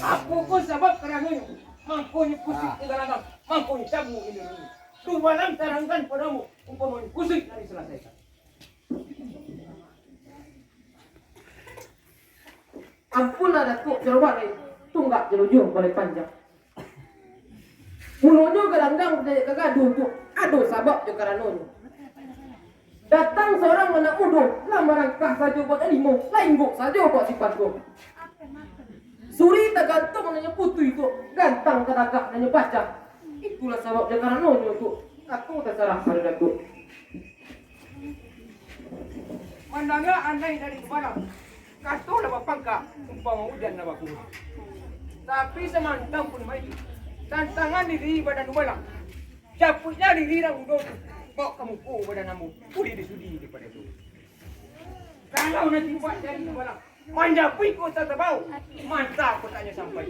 Apo ko sabab karanonyo, mangkonyo putuih di galanggang, mangkonyo cabu inyo dulu. Dubalang tarangkan pado ambo, umpamonyo kusuik nan disalasaikan. Ampunlah Datuak Jaro Balai, tunggak Jaro Juo Balai Panjang. Mulonyo galanggang tajadiak gagaduah tu, ado sabab jo karanonyo. Datang surang anak mudo, lah marangkah sajo buek limo, lah inggok sajo buek sipatu. Suri tagantuang nan nyo putuih tu, gantang tatagak nan nyo pacah. Itulah sabab jo karanonyo tu, aku tasarah pado Datuak. Mandanga andai dari dubalang, kato lah bapangka, umpamo ujan lah bakurun. Tapi samantang pun baitu, tantangan diri badan dubalang, japuiklah diri nan mudo tu, baok ka muko badan ambo, buliah disudi daripado tu. Kalau nan tibo dari dubalang, manjapuik kota tabao, manta kotanyo sampai.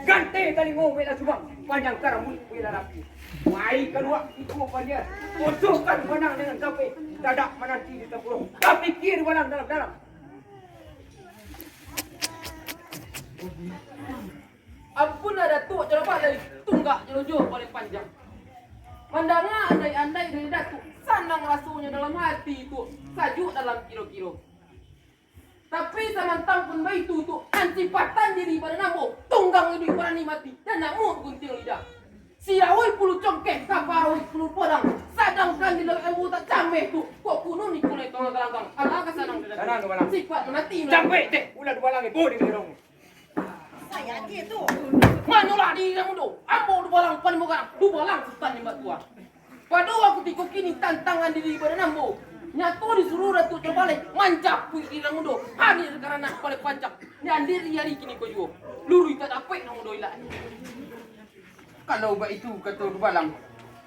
Ganteh talingo bueklah subang, panjangkan rambuik bueklah rapi. Mai kaluak iko pandia, osokkan panang dengan sapeh, dadak mananti di tapurung. Tapikia dubalang dalam-dalam. Ampunlah Datuak Jaro Balai, tunggak Jaro Juo Balai Panjang. Mandanga andai-andai dari Datuak, sanang rasonyo dalam hati tu, sajuak dalam kiro-kiro. Tapi samantang pun baitu tu, ansipatan diri badan ambo, tunggang iduik barani mati, dan namuah guntiang lidah. Sirawoi pulu congkeh, kaparoi pulu podang, sadangkan di lauik ambo tak cameh tu, kok kunun ikulai tongah galanggang, alah ka sanang dadah. Sanang tu, Balang. Sipat mananti. Capek dek ulah dubalang ibo di lorong. Manolah diri nan mudo, ambo dubalang paling mugarang, dubalang Sutan Limbak Tua. Pado wakatu kutiko kini tantangan diri badan ambo. Nyato disuruah Datuak Jaro Balai manjapuik diri nan mudo, hadir karanak Balai Panjang. Nan diri ari kini ko juo, luruih tak dapek nan mudo ilak. Kalau baitu kato dubalang,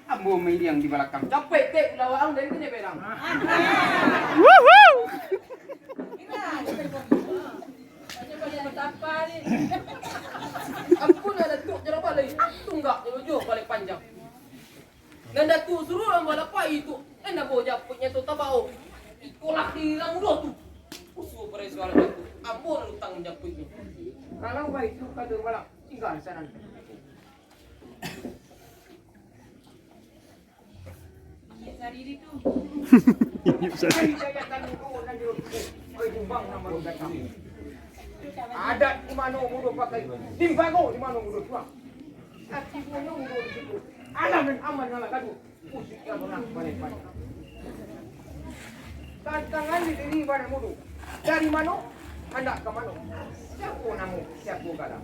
ambo mairiang di balakang. Capek tek ulah waang dari kini berang. Wuhu! Ampunlah Datuak Jaro Balai, tunggak Jaro Juo Balai Panjang. Nan Datuak suruah ambo lapai tu, nan ambo japuiknyo tu tabao. Ikolah diri nan mudo tu. Usuo paresoalan Datuak, ambo nan utang manjapuiknyo. Kalau baitu kato dubalang, tingga sanan. Inyo sadiri tu. Adat di mano mudo pakai, timbango di mano mudo tuang. Ati punyo mudo di situ. Alah nan aman, alah gaduah. Musik nan urang balai panjang. Tantangan di diri badan mudo. Dari mano, handak ka mano? Siapo namo, siapo gala?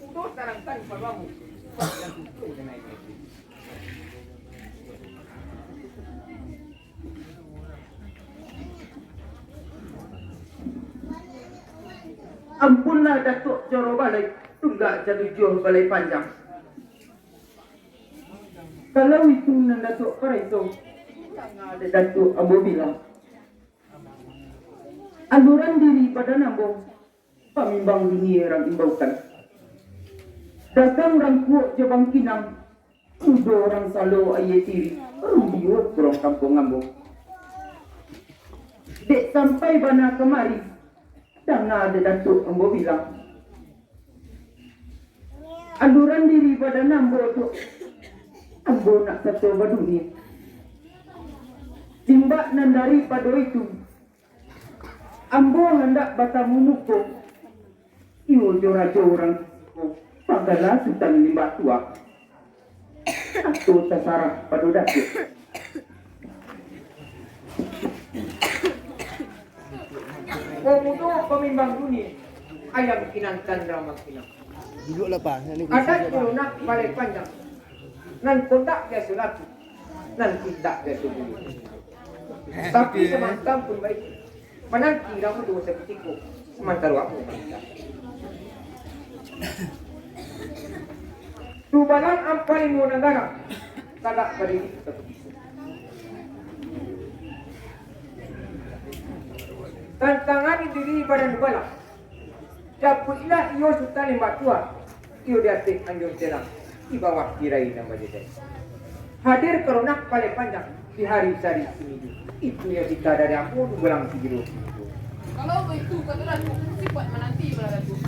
Mudo tarangkan pado ambo. Sebab nan tuo dan lain-lain. Ampunlah Datuak Jaro Balai, tunggak Jaro Juo Balai Panjang. Kalau itu nan Datuak pareso, danga dek Datuak ambo bilang. Aluran diri badan ambo, pamimbang dunia rang imbaukan. Dagang rangkuak jo bangkinang, mudo rang salo aia tiri, rumbio puruang kampuang ambo. Dek sampai bana kamari, danga dek Datuak ambo bilang. Aluran diri badan ambo tu, ambo nak sato badunia. Limbak nan daripado itu, ambo handak batamu muko, iyo jo rajo urang ko, bagala Sutan Limbak Tua. Kato tasarah pado Datuak. Pemudo pamimbang dunia, ayam kinang candra mangkinang. Duduak lapang, nak ni kursi Adat lapang. Di lunak balai panjang, nan kondak biaso laku, nan indak biaso bulu. Tapi samantang pun baitu, mananti ramudo sakutiko, samantaro ambo mananti. Dubalang Amparimu Nagara, tagak badiri sakutiko. Tantangan diri badan dubalang. Japuiklah iyo Sutan Limbak Tuah, iyo di ateh anjuang telang, di bawah tirai nan bajedek. Hadir ka lunak balai panjang, di hari sari samidu. Itu nyo cita dari ambo, dubalang sijiro samidu. Kalau baitu kato Datuak, sipaik mananti bala Datuak.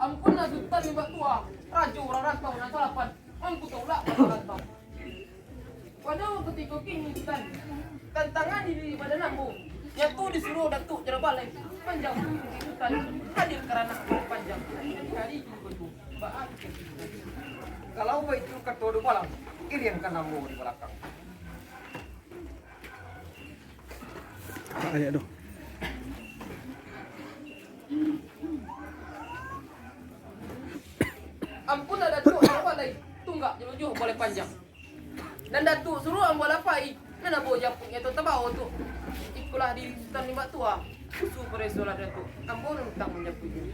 Ampunlah Sutan Limbak Tuah, rajo urang rantau nan salapan, mangko taulak ka rantau. Pado kutiko kini, Sutan, tantangan diri badan ambo, nyo tu disuruah Datuak Jarabalai, manjapuik Sutan, hadir ka lunak balai panjang, di hari kini ko tu, baa kecek Sutan? Kalau baitu kato dubalang, iriangkan ambo di balakang. Ayat tu. Ampunlah Datuak Jarabalai, tunggak jo lujuah balai panjang. Nan Datuak suruah ambo lapai, nan ambo japuik nyo tu tabao tu. Ikolah diri Sutan Limbak Tuah, usu pareso lah Datuak, ambo nan tang manjapuik.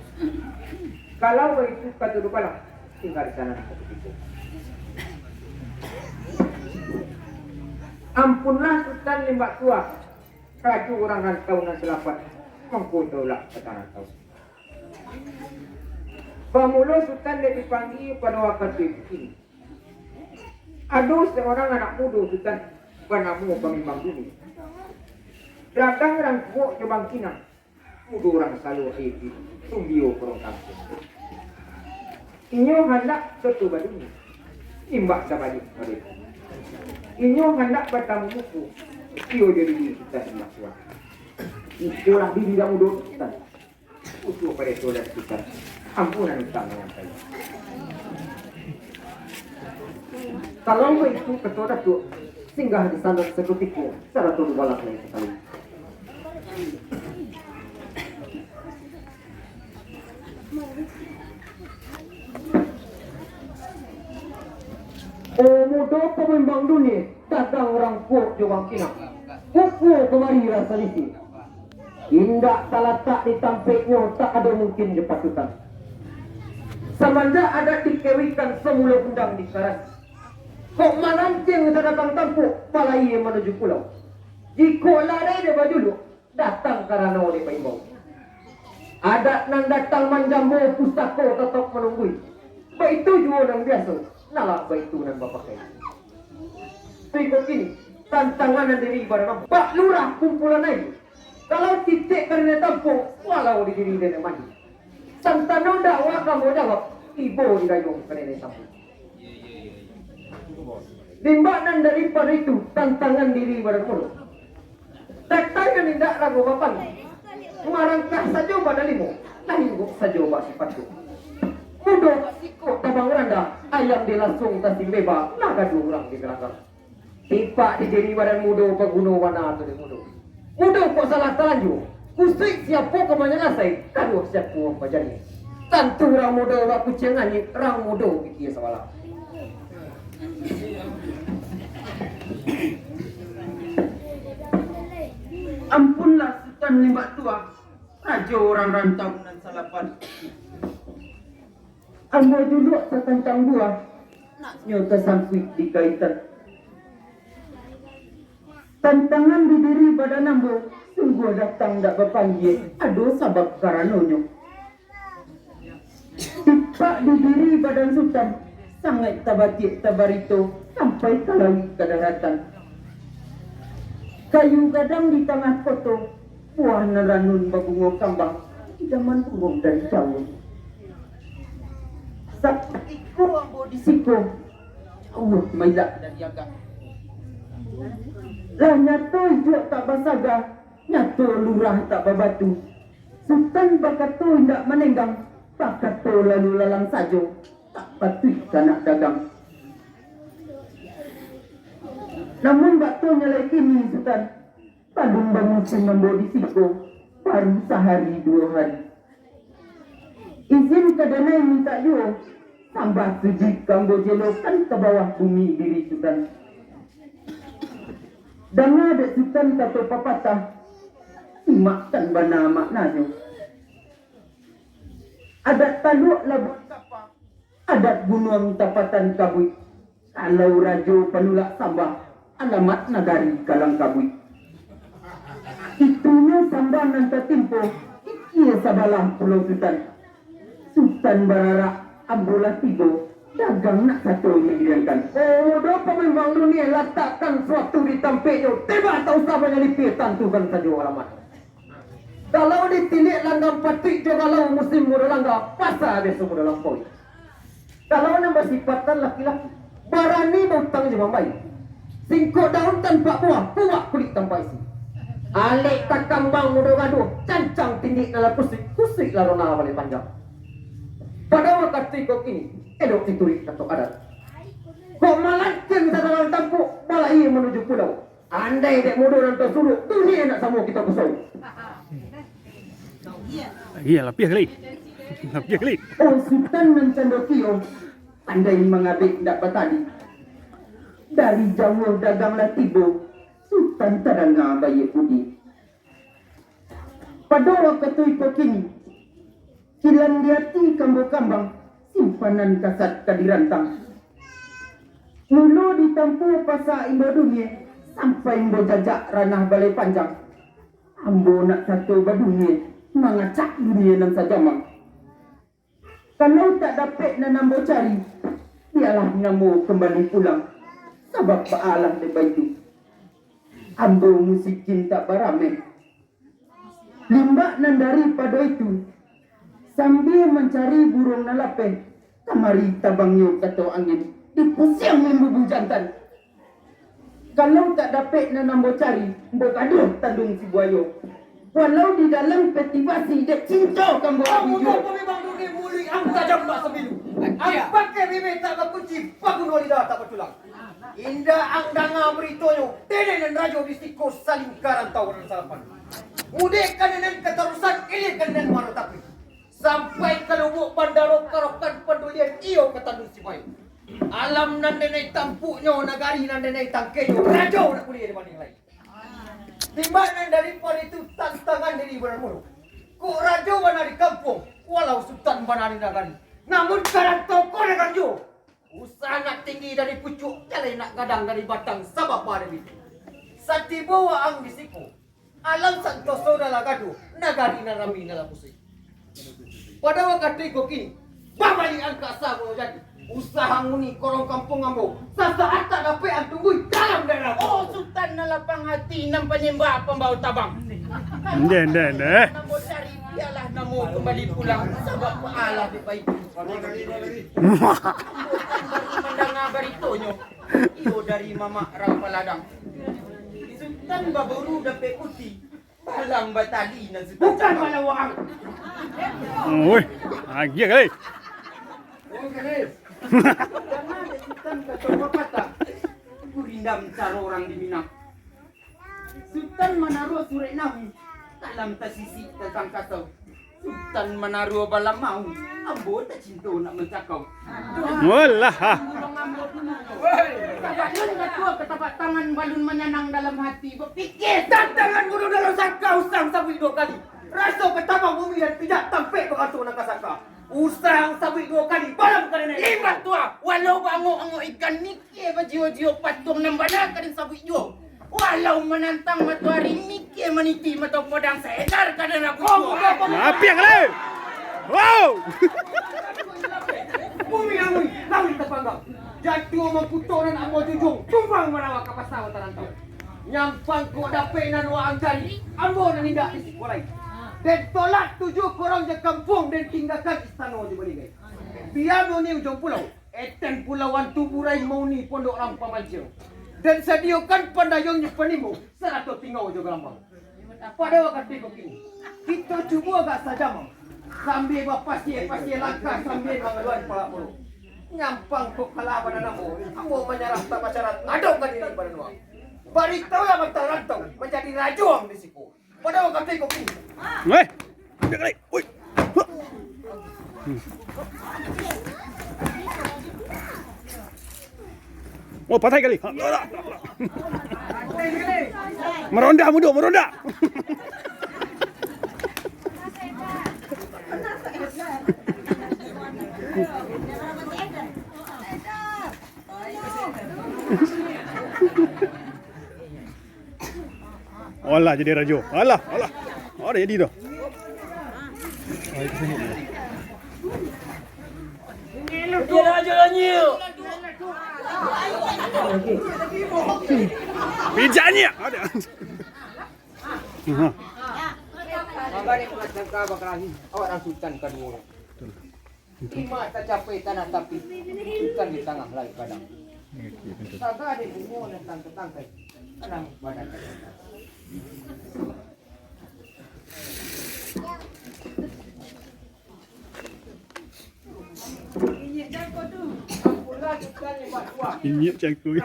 Kalau baitu kato dubalang, tingga di sinan sakutiko. Ampunlah Sutan Limbak Tuah, rajo urang rantau nan salapan, mangko taulak ka rantau. Bamulo Sutan dek dipanggia pado wakatu kini. Ado saurang anak mudo Sutan, banamo Pamimbang Duni. Dagang rangkuak jo bangkinang, mudo urang Salo Haiti, sumbio urang kampuang. Inyo handak soto badunia, imbak tabaliak pado itu. Inyo handak batamu muko, iyo jo diri Sutan Limbak Tuah. Ikolah diri anak mudo Sutan. Utuh pareso lah Sutan, ambo nan utang manyampaian. Kalau baitu kato Datuak, singgah di sinan sakutiko, sarato dubalang lai sakali. Oh, mudo Pamimbang Duni, dagang rangkuak jo bangkinang, kukuah kamari rasa lisi. Indak talatak di tampaiknyo, tak ado mungkin dipatukan. Samanjak adat dikewikan, samulo undang dikarasi. Kok malanceng sabatang tampuak, balayia manuju pulau. Jikok lareh dek bajuluak, datang karano dek baimbau. Adat nan datang manjambo, pusako tatap manunggui. Baitu juo nan biaso, nan lah baitu nan bapakai. Iko kini, tantangan nan diri badan ambo. Pak Lurah kumpulan aia, kalau titek ka nenek tampuak, walau di diri nenek mandi. Santano dakwah ka ambo jawab, tibo di dayuang ka nenek tampuak. Limbak nan daripado itu, tantangan diri badan mudo. Datai nan indak rago bapanggia, marangkah sajo badan limo, lah ingguak sajo bak sipatu. Mudo bak sikok tabang randah, ayam dilasuang tasimbeba, lah gaduah urang di galanggang. Tipak di diri badan mudo, baguno bana tu dek mudo. Mudo kok salah talanjua, kusuik siapo ka manyalasai, gaduah siapo nan bajadi. Tantu urang mudo bakuciang angin, urang mudo pikia sabalah. Ampunlah Sutan Limbak Tuah, rajo urang rantau nan salapan. Ambo juluak tatantang buah, naknyo tasangkuik di kaitan. Tantangan di diri badan ambo, sungguah datang dak bapanggia, ado sabab karanonyo. Tipak di diri badan Sutan, sangaik tabatiak tabarito, sampai ka lauik ka daratan. Kayu gadang di tangah koto, buah nan ranun babungo kambang, idaman burung dari jauah. Sakutiko ambo di siko, jauah mailak dari agak. Lah nyato iduak tak basaga, nyato lurah tak babatu. Sutan bakato indak manenggang, bakato lalu lalang sajo, tak patuik ka nak dagang. Namun bak tu nyo lai kini, Sutan, balun bamusim ambo di siko, baru sahari duo hari. Izin ka danai mintak juo, sambah sujuik ka ambo jelokan ka bawah bumi diri Sutan. Danga dek Sutan kato papatah, simakkan bana maknanyo. Adat taluak labuah kapa, adat gunuang tapatan kabuik. Kalau rajo panulak sambah, alamat nagari kalang kabuik. Itunyo sambah nan tatimpo, ikie sabalah Pulau Sutan. Sutan bararak, ambo lah tibo, dagang nak sato diiriangkan. Oh, doh pamimbang dunia, latakkan suatu di tampeknyo, tibak tak usah banyak lipia, tantukan sajo alamat. Kalau ditilik langgang patuik jo galau, musim mudo langga, pasa biaso mudo lampaui. Kalau nan basipatan laki-laki, barani bautang jo mambayia. Singkok daun tanpa buah, kuwak kulik tanpa isi. Alek takambang mudo gaduah, cancang tindik nan lah kusuik, kusuik lah rona balai panjang. Pado wakatu iko kini, elok dituruik kato adat. Kok malantiang sadangan tampuak, balahia manuju pulau. Andai dek mudo nan tasuruak, dunia nak samo kito kusau. Iya, lapiah kali. Lapiah kali. Oh, Sutan nan cando kio, pandai mangabek ndak batali. Dari jauah dagang lah tibo, Sutan tadanga baiak budi. Pado wakatu iko kini, kilan di ati kambo kambang, simpanan kasat ka dirantang. Mulo ditampuah pasa imbo dunia, sampai imbo jajak ranah balai panjang. Ambo nak sato badunia, mangacak dunia nan sajamang. Kalau tak dapek nan ambo cari, bialah namo kambali pulang, sabab baalah dek baitu, ambo musikin tak barameh. Limbak nan daripado itu, sambia mancari buruang nan lapeh, kamari tabangnyo kato angin, dipusiang mambubu jantan. Kalau tak dapek nan ambo cari, ambo gaduah tanduang si buayo. Walau di dalam peti basi, dek cinto ka ambo Kamu abih juo. Bapak memang dunia muluik ang tajam bak sabilu. Ang pakai bibia tak bakunci, paguno lidah tak batulang. Indak ang danga baritonyo, denai nan rajo di siko saling ka rantau nan salapan. Mudek ka nan katarusan, ilia ka nan maratapi. Sampai ka Lubuak Bandaro, karokan pandulian iyo ka Tanduang Sipai. Alam nan denai tampuaknyo, nagari nan denai tangkenyo, rajo nak buliah dibanding lai. Timbak nan daripado itu tantangan diri badan mulu. Kok rajo bana di kampuang, walau sutan bana di nagari. Namun karantau ko dagang juo. Usah nak tinggi dari pucuak, jaleh nak gadang dari batang, sabab pada itu. Satibo waang di siko, alam santoso nan lah gaduah, nagari nan rami nan lah pusing. Pado wakatu iko kini, babaliak angka sabuah jadi. Usaha muni korong kampuang ambo, sasaat tak dapek ang tunggui dalam daerah. Oh, Sutan nan lapang hati, nan panyembah pambawa tabang. Ndeh, ndeh, ndeh. Ambo cari, bialah namo kambali pulang, sabab alah dek baitu. Mandanga baritonyo, iyo dari mamak Rampaladang. Sutan baburu dapek puti, balang batali nan Sutan. Bukan cakap. Balang waang. Oi, agiah kali. Jangan dek Sutan kato papatah, gurindam caro urang di Minang. Sutan manaruah surek nawi, dalam tasisik tantang kasau. Sutan manaruah balamau, ambo tacinto nak mancakau. Walah. Sabalun kato ka tapak tangan, balun manyanang dalam hati, bapikia. Tantangan bunuh dalam sangka, usah sabuik duo kali. Raso ka tabang bumi dan pijak tampek bakato nan ka sangka. Usah sabuik duo kali, balam ka nenek. Limbak tu ah, walau baangok-angok ikan, mikia bajiwa-jiwa, patuang nan bana ka den sabuik juo. Walau manantang matoari, mikia maniti mato podang, saedar ka den rabuik juo. Apiak le. Wow. Bumi angui, laut tapanggang. Jatuah mangkuto nan ambo junjuang, tumbang marawa ka pasa tarantau. Nyampang kok dapek nan waang cari, ambo nan indak di siko lai. Den tolak tujuah korong jo kampuang, den tinggakan istano jo baligai. Bia mauni ujuang pulau, eten pulau antu burai, mauni pondok rampa mancil. Den sadiokan pandayuang jo panimbo, sarato tingau jo galambang. Pado wakatu iko kini, kito cubo agak sajamang, sambia bapasia-pasia langkah, sambia mangaluan palak muruk. Nyampang tu kalah badan ambo. Ambo manyarah tak basyarat, ngadok ka diri badan wang. Baritahulah bantang rantau, manjadi rajo ang di siko. Pado kaki kopi. Eh, dia kali. Oi. Huh. Oh, patah kali. Ha, dah, dah. Meronda, mundur, meronda. Alah, jadi rajo. Alah, alah. Oh, dah jadi dah. Dia rajo lah, nyiu. Bijak, nyiu. Ada. Aha. Mangga dek mangatangka bakalahi, awak nan sultan kaduo. Lima tacapai tanah tapi, sultan di tangah lai padang. Saga dek bungo nan tangkai-tangkai, tanah badan. Inyiak cangkui.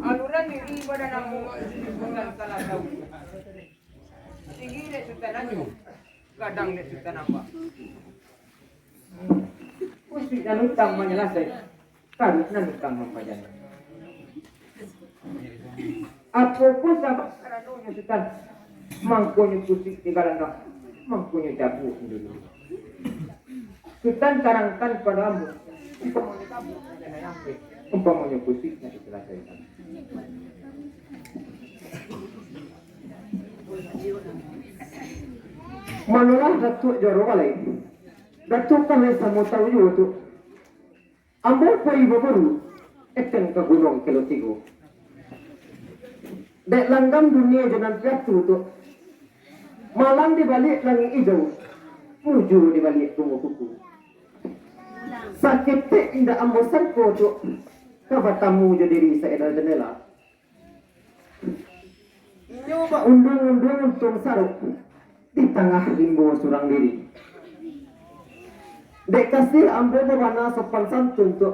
Aluran diri badan ambo, bukan salah tahu. Tinggi dek Sutan Anjo, gadang dek Sutan Amba. Kusuik nan utang manyalasai, karuik nan utang mampajanjang. Apo pun sabab karanonyo Sutan, mangkonyo kusuik digalandang, mangkonyo jago dulu. Sutan tarangkan pado ambo, umpamonyo tabuah nan diangkek, umpamonyo kusuik nan disalasaikan. Manolah Datuak Juaro Balai, Datuak kan lai samo tahu juo tu. Ambo pai baburu, eteng ka Gunuang Kelo Tigo. Dek langgam dunia jo nan piatu tu, malang di baliak langik ijau, mujua di baliak bungo kuku. Saketek indak ambo sangko tu, ka batamu jo diri saedar jandela. Inyo baunduang-unduang untuang sarok di tangah rimbo surang diri. Dek kasiah ambo babana sopan santun tu,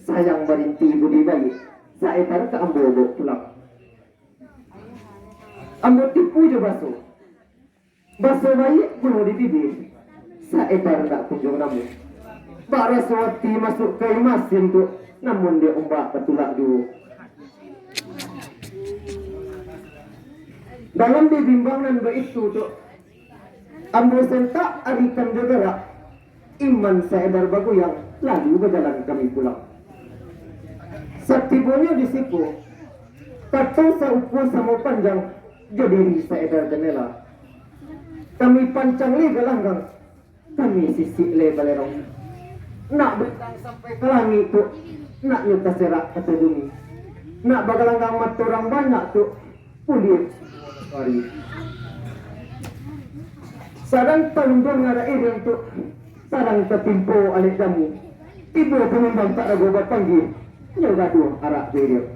sayang barinti budi baiak, saedar ka ambo baok pulang. Ambo tipu jo baso. Baso baiak guno di bibia, saedar ndak kunjuang namuah. Bak raso ati masuak ka imasin tu, namun dek ombak batulak juo. Dalam bimbang nan baitu tu, ambo sentak arikan jo garak, iman saedar bagoyang, lalu bajalan kami pulang. Satibonyo di siko, kato saukua samo panjang, jo diri saedar jandela. Kami pancang lai galanggang, kami sisik lai balerong. Nak bintang sampai ka langik tu, nak nyo taserak ka ateh bumi. Nak bagalanggang mato urang banyak tu, kulik hari. Sadang taunduang arak iriang tu, sadang tatimpo alek jamu. Tibo pambimbang tak rago bapanggia, nyo gaduah arak jo iriang.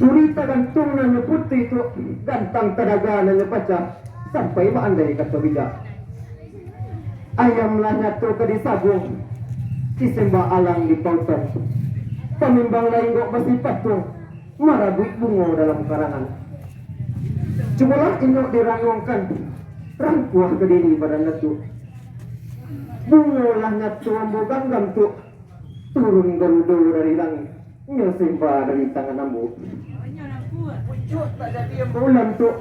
Suri tagantuang nan nyo putuih tu, gantang tadaga nan nyo pacah, sampai baandai kato bijak. Ayam lah nyato ka disabuang, disembah alang di pautan. Pambimbang lah inggok basipatuang, marabuik bungo dalam karangan. Cubolah inok diranguangkan, rangkuah ka diri badan Datuak. Bungo lah nyato ambo ganggam tu, turun garudo dari langik, nyo semba dari tangan ambo. Pucuak tak jadi ambo ulam tu,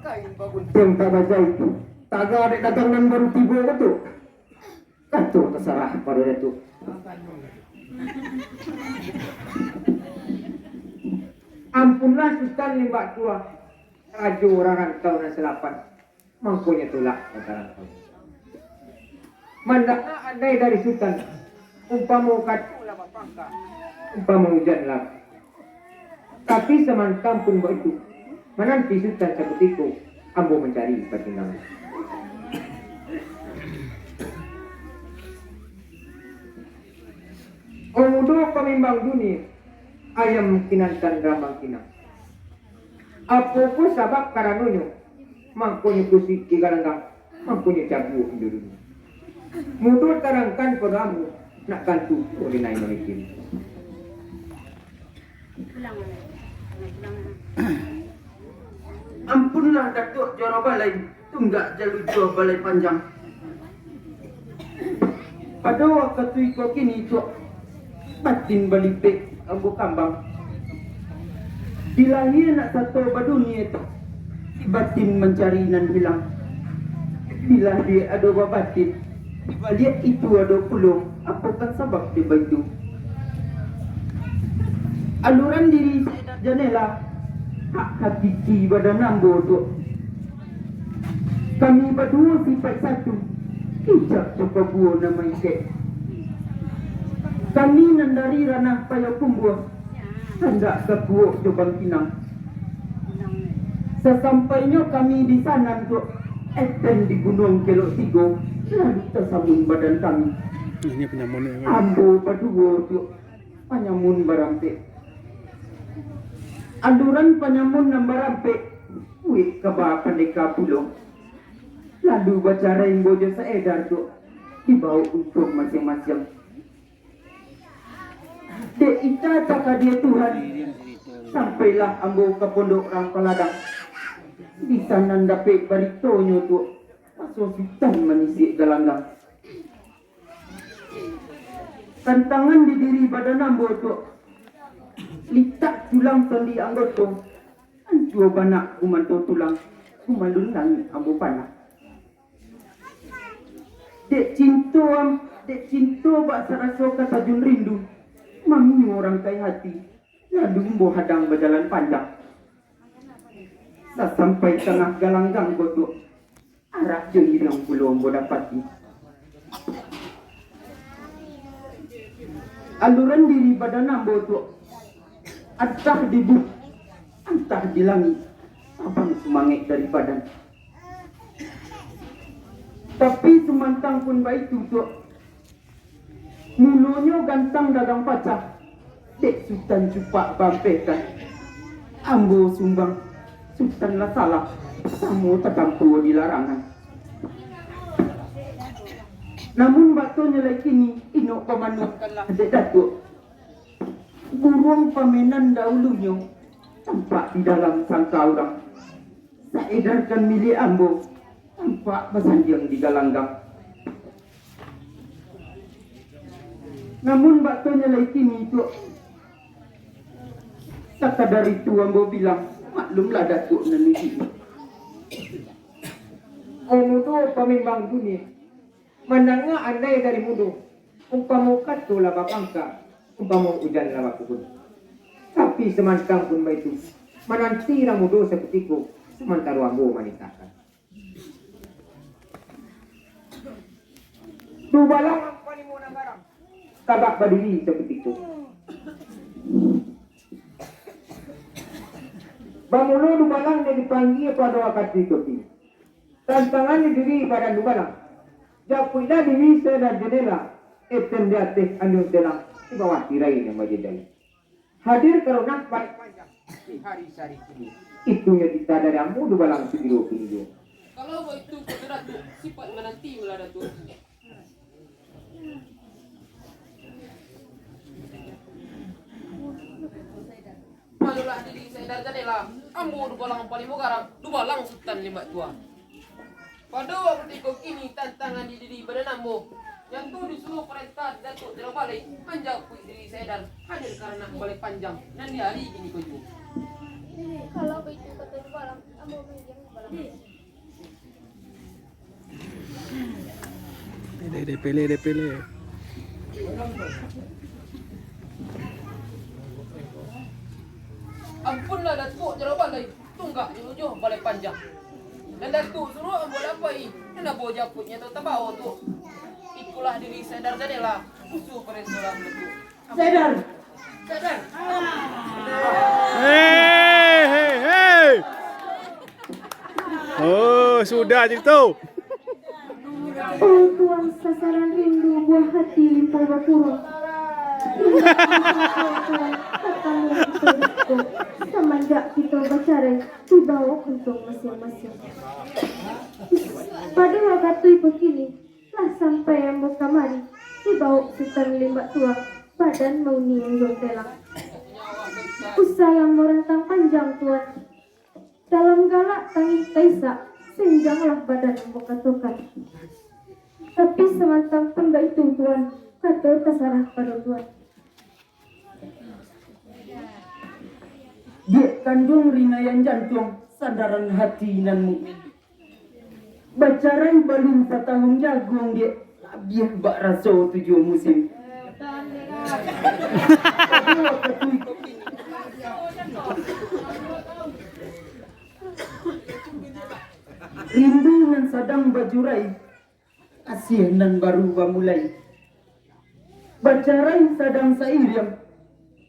kain baguntiang tak bajait, taga dek dagang nan baru tibo ko tu. Kato tasarah pado Datuak. Ampunlah Sutan Limbak Tuah, rajo urang rantau nan salapan, mangkonyo tulak ka rantau. Mandanga andai dari Sutan, umpamo katuak lah bapangka, umpamo ujan lah. Tapi samantang pun baitu, mananti Sutan sakutiko, ambo mancari patinggalan. Omudo pamimbang dunia, ayam kinantan rambang kinang. Apo ko sabab karanonyo, Mangkonyo kusuik di galanggang, mangkonyo cabuak indu dunia. Mudo tarangkan pado ambo, nak gantu oleh Nai Mamikin. Ampunlah Datuak Joro Balai, tunggak jalu juo balai panjang. Pado wakatu iko kini tu, batin balipek ambo kambang. Di lahia nak sato badunia tu, di batin mancari nan hilang. Bila di ado babatin, di baliak itu ado pulo, apokan sabab di baitu. Aluran diri janela, hak hakiki badan ambo tu. Kami baduo sipaik satu, ijab jo pabuo nan maikek. Kami nan dari ranah Payakumbuah, handak ka Kuok jo Bangkinang. Sasampainyo kami di sanan tu, eten di Gunuang Kelok Tigo, lalu tasamun badan kami. Ini penyamun ni, kan? Ambo baduo tu, panyamun barampek. Aluran panyamun nan barampek, buek kaba pandeka pulo. Lalu bacarai ambo jo Saedar tu, dibawok untuang masiang-masiang. Dek ita takadia Tuhan, sampailah ambo ka Pondok Rang Paladang. Di sanan dapek baritonyo tu, paso Sutan manyisik galanggang. Tantangan di diri badan ambo tu, litak tulang sandi anggoto, ancua banak gumanto tulang, gumalun langik ambo panah. Dek cinto am-, dek cinto bak saraso ka tajun rindu, mamiyo rangkai hati, lalu ambo hadang bajalan panjang. Sasampai tangah galanggang ko tu, arak jo iriang pulo ambo dapati. Aluran diri badan ambo tu, antah di bumi, antah di langik, sabang sumangek dari badan. Tapi sumantang pun baitu tu, mulonyo gantang dagang pacah, dek Sutan Cupak baampehkan. Ambo sumbang, Sutan lah salah, samo tatampuo di larangan. Namun batonyo lai kini, inok pamanuahkanlah dek Datuak. Buruang pamenan dahulunyo, tampak di dalam sangka urang. Saedarkan milik ambo, tampak basandiang di galanggang. Namun batonyo lai kini tu, sakadar itu ambo bilang, maklumlah Datuak nan di sini. Amudo pamimbang dunia, mandanga andai dari mudo, umpamo kato lah bapangka, umpamo ujan lah bakurun. Tapi samantang pun baitu, mananti urang mudo sakutiko, samantaro ambo manitahkan. Dubalang panimo nan garang, tagak badiri sakutiko. Bamulo dubalang nan dipanggia pado wakatu iko kini. Tantangan di diri badan dubalang. Japuiklah diri sadan jandela, eten di ateh anjuang telang, di bawah tirai nan bajajai. Hadir ka ranah balai panjang di hari sahari kini. Itunyo titah dari ambo dubalang sagiro kini juo. Kalau baitu, Datuak, sipaik mananti ulah Datuak. Manulah diri Saedar jandela, ambo dubalang panimo garang, dubalang Sutan limbak tua. Pado wakatu iko kini tantangan di diri badan ambo, nan tu disuruah parentah Datuak Jero Balai, manjapuik diri Saedar, hadir ka ranah balai panjang, nan di hari kini ko juo. Kalau baitu kato dubalang, ambo mandiang dubalang. Dipilih, dipilih, dipilih. Ampunlah Datuak Jero Balai, tunggak di ujuang balai panjang. Nan Datuak suruah ambo lampahi, nan ambo japuiknyo tu tabao tu. Ikolah diri Saedar jandela, musuah parestolah Datuak. Saedar. Saedar. Hei, hei, hei. Oh, sudah je tu. Oh Tuan, sasaran rindu buah hati limpo bakurung. Rindu Tuan, katamu kito diko. Samanjak kito bacarai, dibawok untuang masiang-masiang. Bawok Sutan Limbak Tuah, badan mauni unjuang telang. Usah lamo rantang panjang, Tuan. Dalam galak tangih taisak, senjanglah badan ambo katokan. Tapi samantang pun baitu, Tuan, kato tasarah pado Tuan. Diak kanduang rinayan jantuang, sandaran hati nan mukmin. Bacarai balun satahun jaguang, Diak, labiah bak raso tujuah musim. Rindu nan sadang bajurai, kasiah nan baru bamulai. Bacarai sadang sairiang,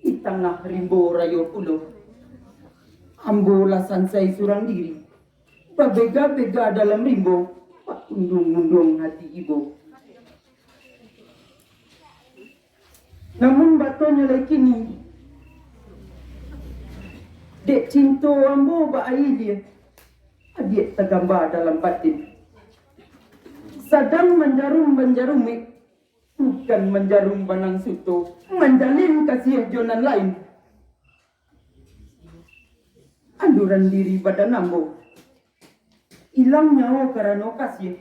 di tangah rimbo rayo pulo. Ambo lah sansai surang diri, babega-bega dalam rimbo, baunduang-unduang hati ibo. Namun batonyo lai kini, dek cinto ambo bak aia lia, adiak tagambang dalam batin. Sadang manjarum-manjarumik, bukan manjarum banang suto, manjalin kasiah jo nan lain. Anduran diri badan ambo, ilang nyawo karano kasiah,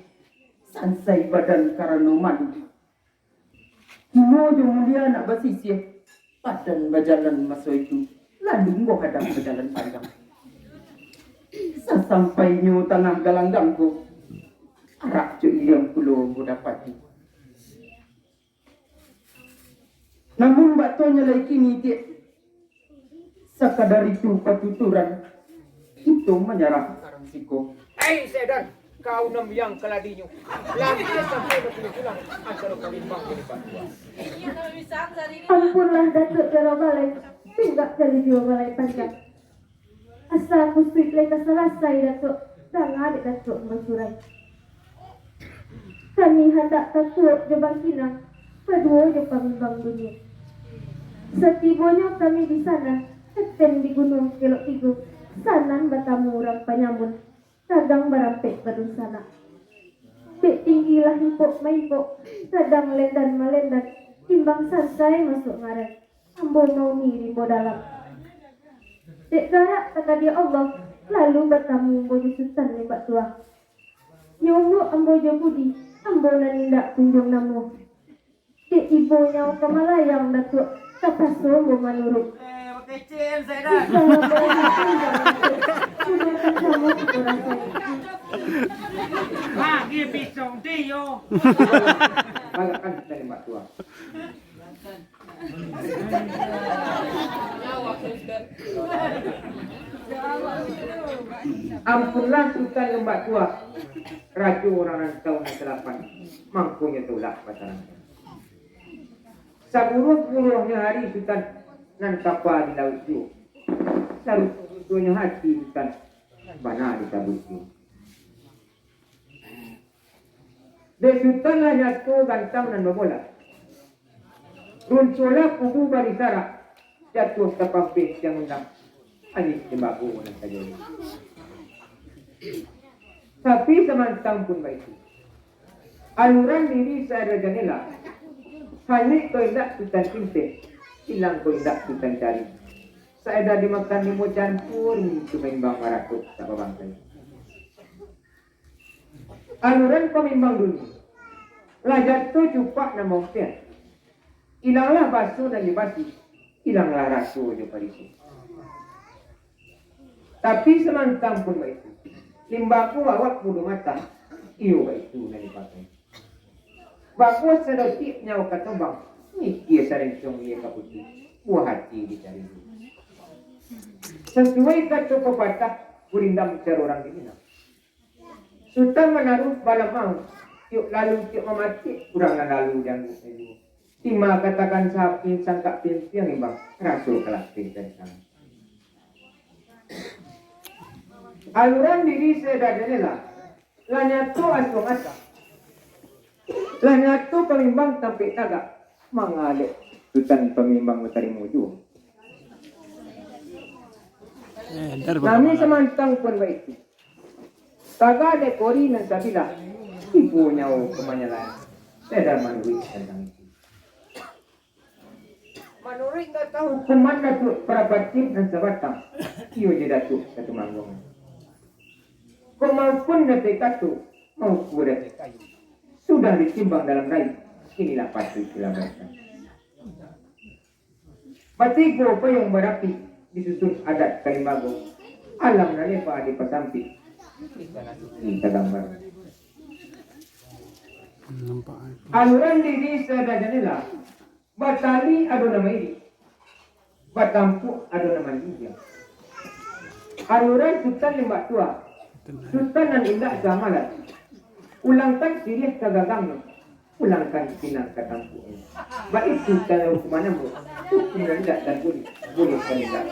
sansai badan karano malu. Hino jo mulia nak basisiah, badan bajalan maso itu, lalu ambo hadang bajalan panjang. Sasampainyo tangah galanggang ko, arak jo iriang pulo ambo dapati. Namun batonyo lai kini, Diak, sakadar itu patuturan, kito manyarah sekarang siko. Hei, Saidan, kau nambiang kaladinyo. Lantiang sampai bapulang-pulang, antaro kalimbang jadi bantuan. Ampunlah, Datuak Jaro Balai, tunggak jali juo balai panjang. Asa kusuik lai ka salasai, Datuak, danga dek Datuak bacurai. Kami handak takuak jo bangkinang, baduo jo pamimbang dunia. Satibonyo kami di sanan, eten di Gunuang Kelok Tigo, sanan batamu urang panyamun, gadang barampek badunsanak. Dek tinggilah impok maimpok, gadang lendan malendan, timbang sansai masuak ngarai. Ambo mauni rimbo dalam. Dek garak takadiak Allah, lalu batamu ambo jo Sutan Limbak Tuah. Nyo umbuak ambo jo budi, ambo nan indak kunjuang namuah. Dek ibo nyawo ka malayang, Datuak, tapaso ambo manuruik. Eh, bakecek, Saidan. Usah ambo makan, Datuak. Sudah tacamu kito rasai. Bagi pisau dio. Bagakan Sutan Limbak Tuah. Ampunlah Sutan Limbak Tuah, rajo urang rantau nan salapan, mangkonyo tulak batarangkan. Saburuah-buruahnyo ari Sutan nan kapa di lauik juo, saruto-rutonyo hati Sutan nan bana ditabuih juo. Dek Sutan lah nyato gantang nan babola. Runtuahlah kubu barisarak, jatuah tapampeh tiang undang, angin timbago nan tajadi. Tapi samantang pun baitu, aluran diri saeda jandela, hanyuik ko indak Sutan tinteh, ilang ko indak Sutan cari. Saeda dimakan limo campur, mintu maimbang maratok tak babangkai. Aluran pamimbang dunia, lah jatuah cupak nan maumpian. Ilanglah baso nan dibasi, ilanglah raso jo parisi. Tapi samantang pun baitu, Limbak Tuah awak mudo matah, iyo baitu nan dipakai. Bakuah sadotik nyawa ka tombang, mikia sarentong iyo ka putuih, buah hati dicari. Sasuai kato papatah, gurindam caro urang di Minang. Sutan manaruah balamau, tiok lalu tiok mamatik, urang nan lalu diangguiknyo juo. Tima katakan sapin sangkak pimpiang imbang, raso ka lapeh dari tangan. Aluran diri saeda jandela, lah nyato asuang asa. Lah nyato pamimbang tampek tagak, manga dek Sutan pamimbang batarimo juo. Nami samantang pun baitu. Tagak dek kori nan sabilah, tibo nyawo ka manyalaan, saeda manuruik tantang itu. Kalau rai ndak tahu, kuman Datuak Parapatih nan sabatang, iyo jo Datuak Katumangguangan. Kok maupun datai kato, maupun datai kayu, sudah ditimbang dalam rai, inilah patuik dilamarkan. Batigo payuang barapi, disusun adat kalimbago, alam nan leba dipasampik, istana suci tagambar. Nampak. Aluran diri sada jandela, batali ado nan mairi, batampuak ado nan manjinjiang. Aluran Sutan Limbak Tua, Sutan nan indak saamalan, ulangkan siriah ka gagangnyo, ulangkan pinang ka tampuaknyo. Baitu tando hukuman ambo, hukum nan indak dan buliah, buliah nan indak.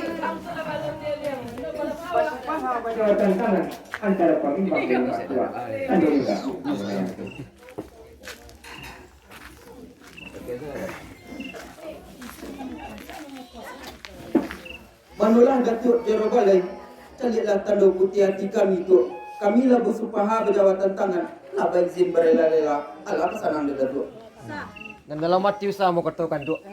Basupaha bajawa tantangan antaro pamimpin jo Limbak Tua, tando indak. Manolah Datuak Jaro Balai, caliaklah tando putiah ati kami tu. Kami lah basupaha bajawa tantangan, lah baizin barela-rela. Alah, pasanang dek Datuak. Nan dalam ati usah ambo katokan, Datuak.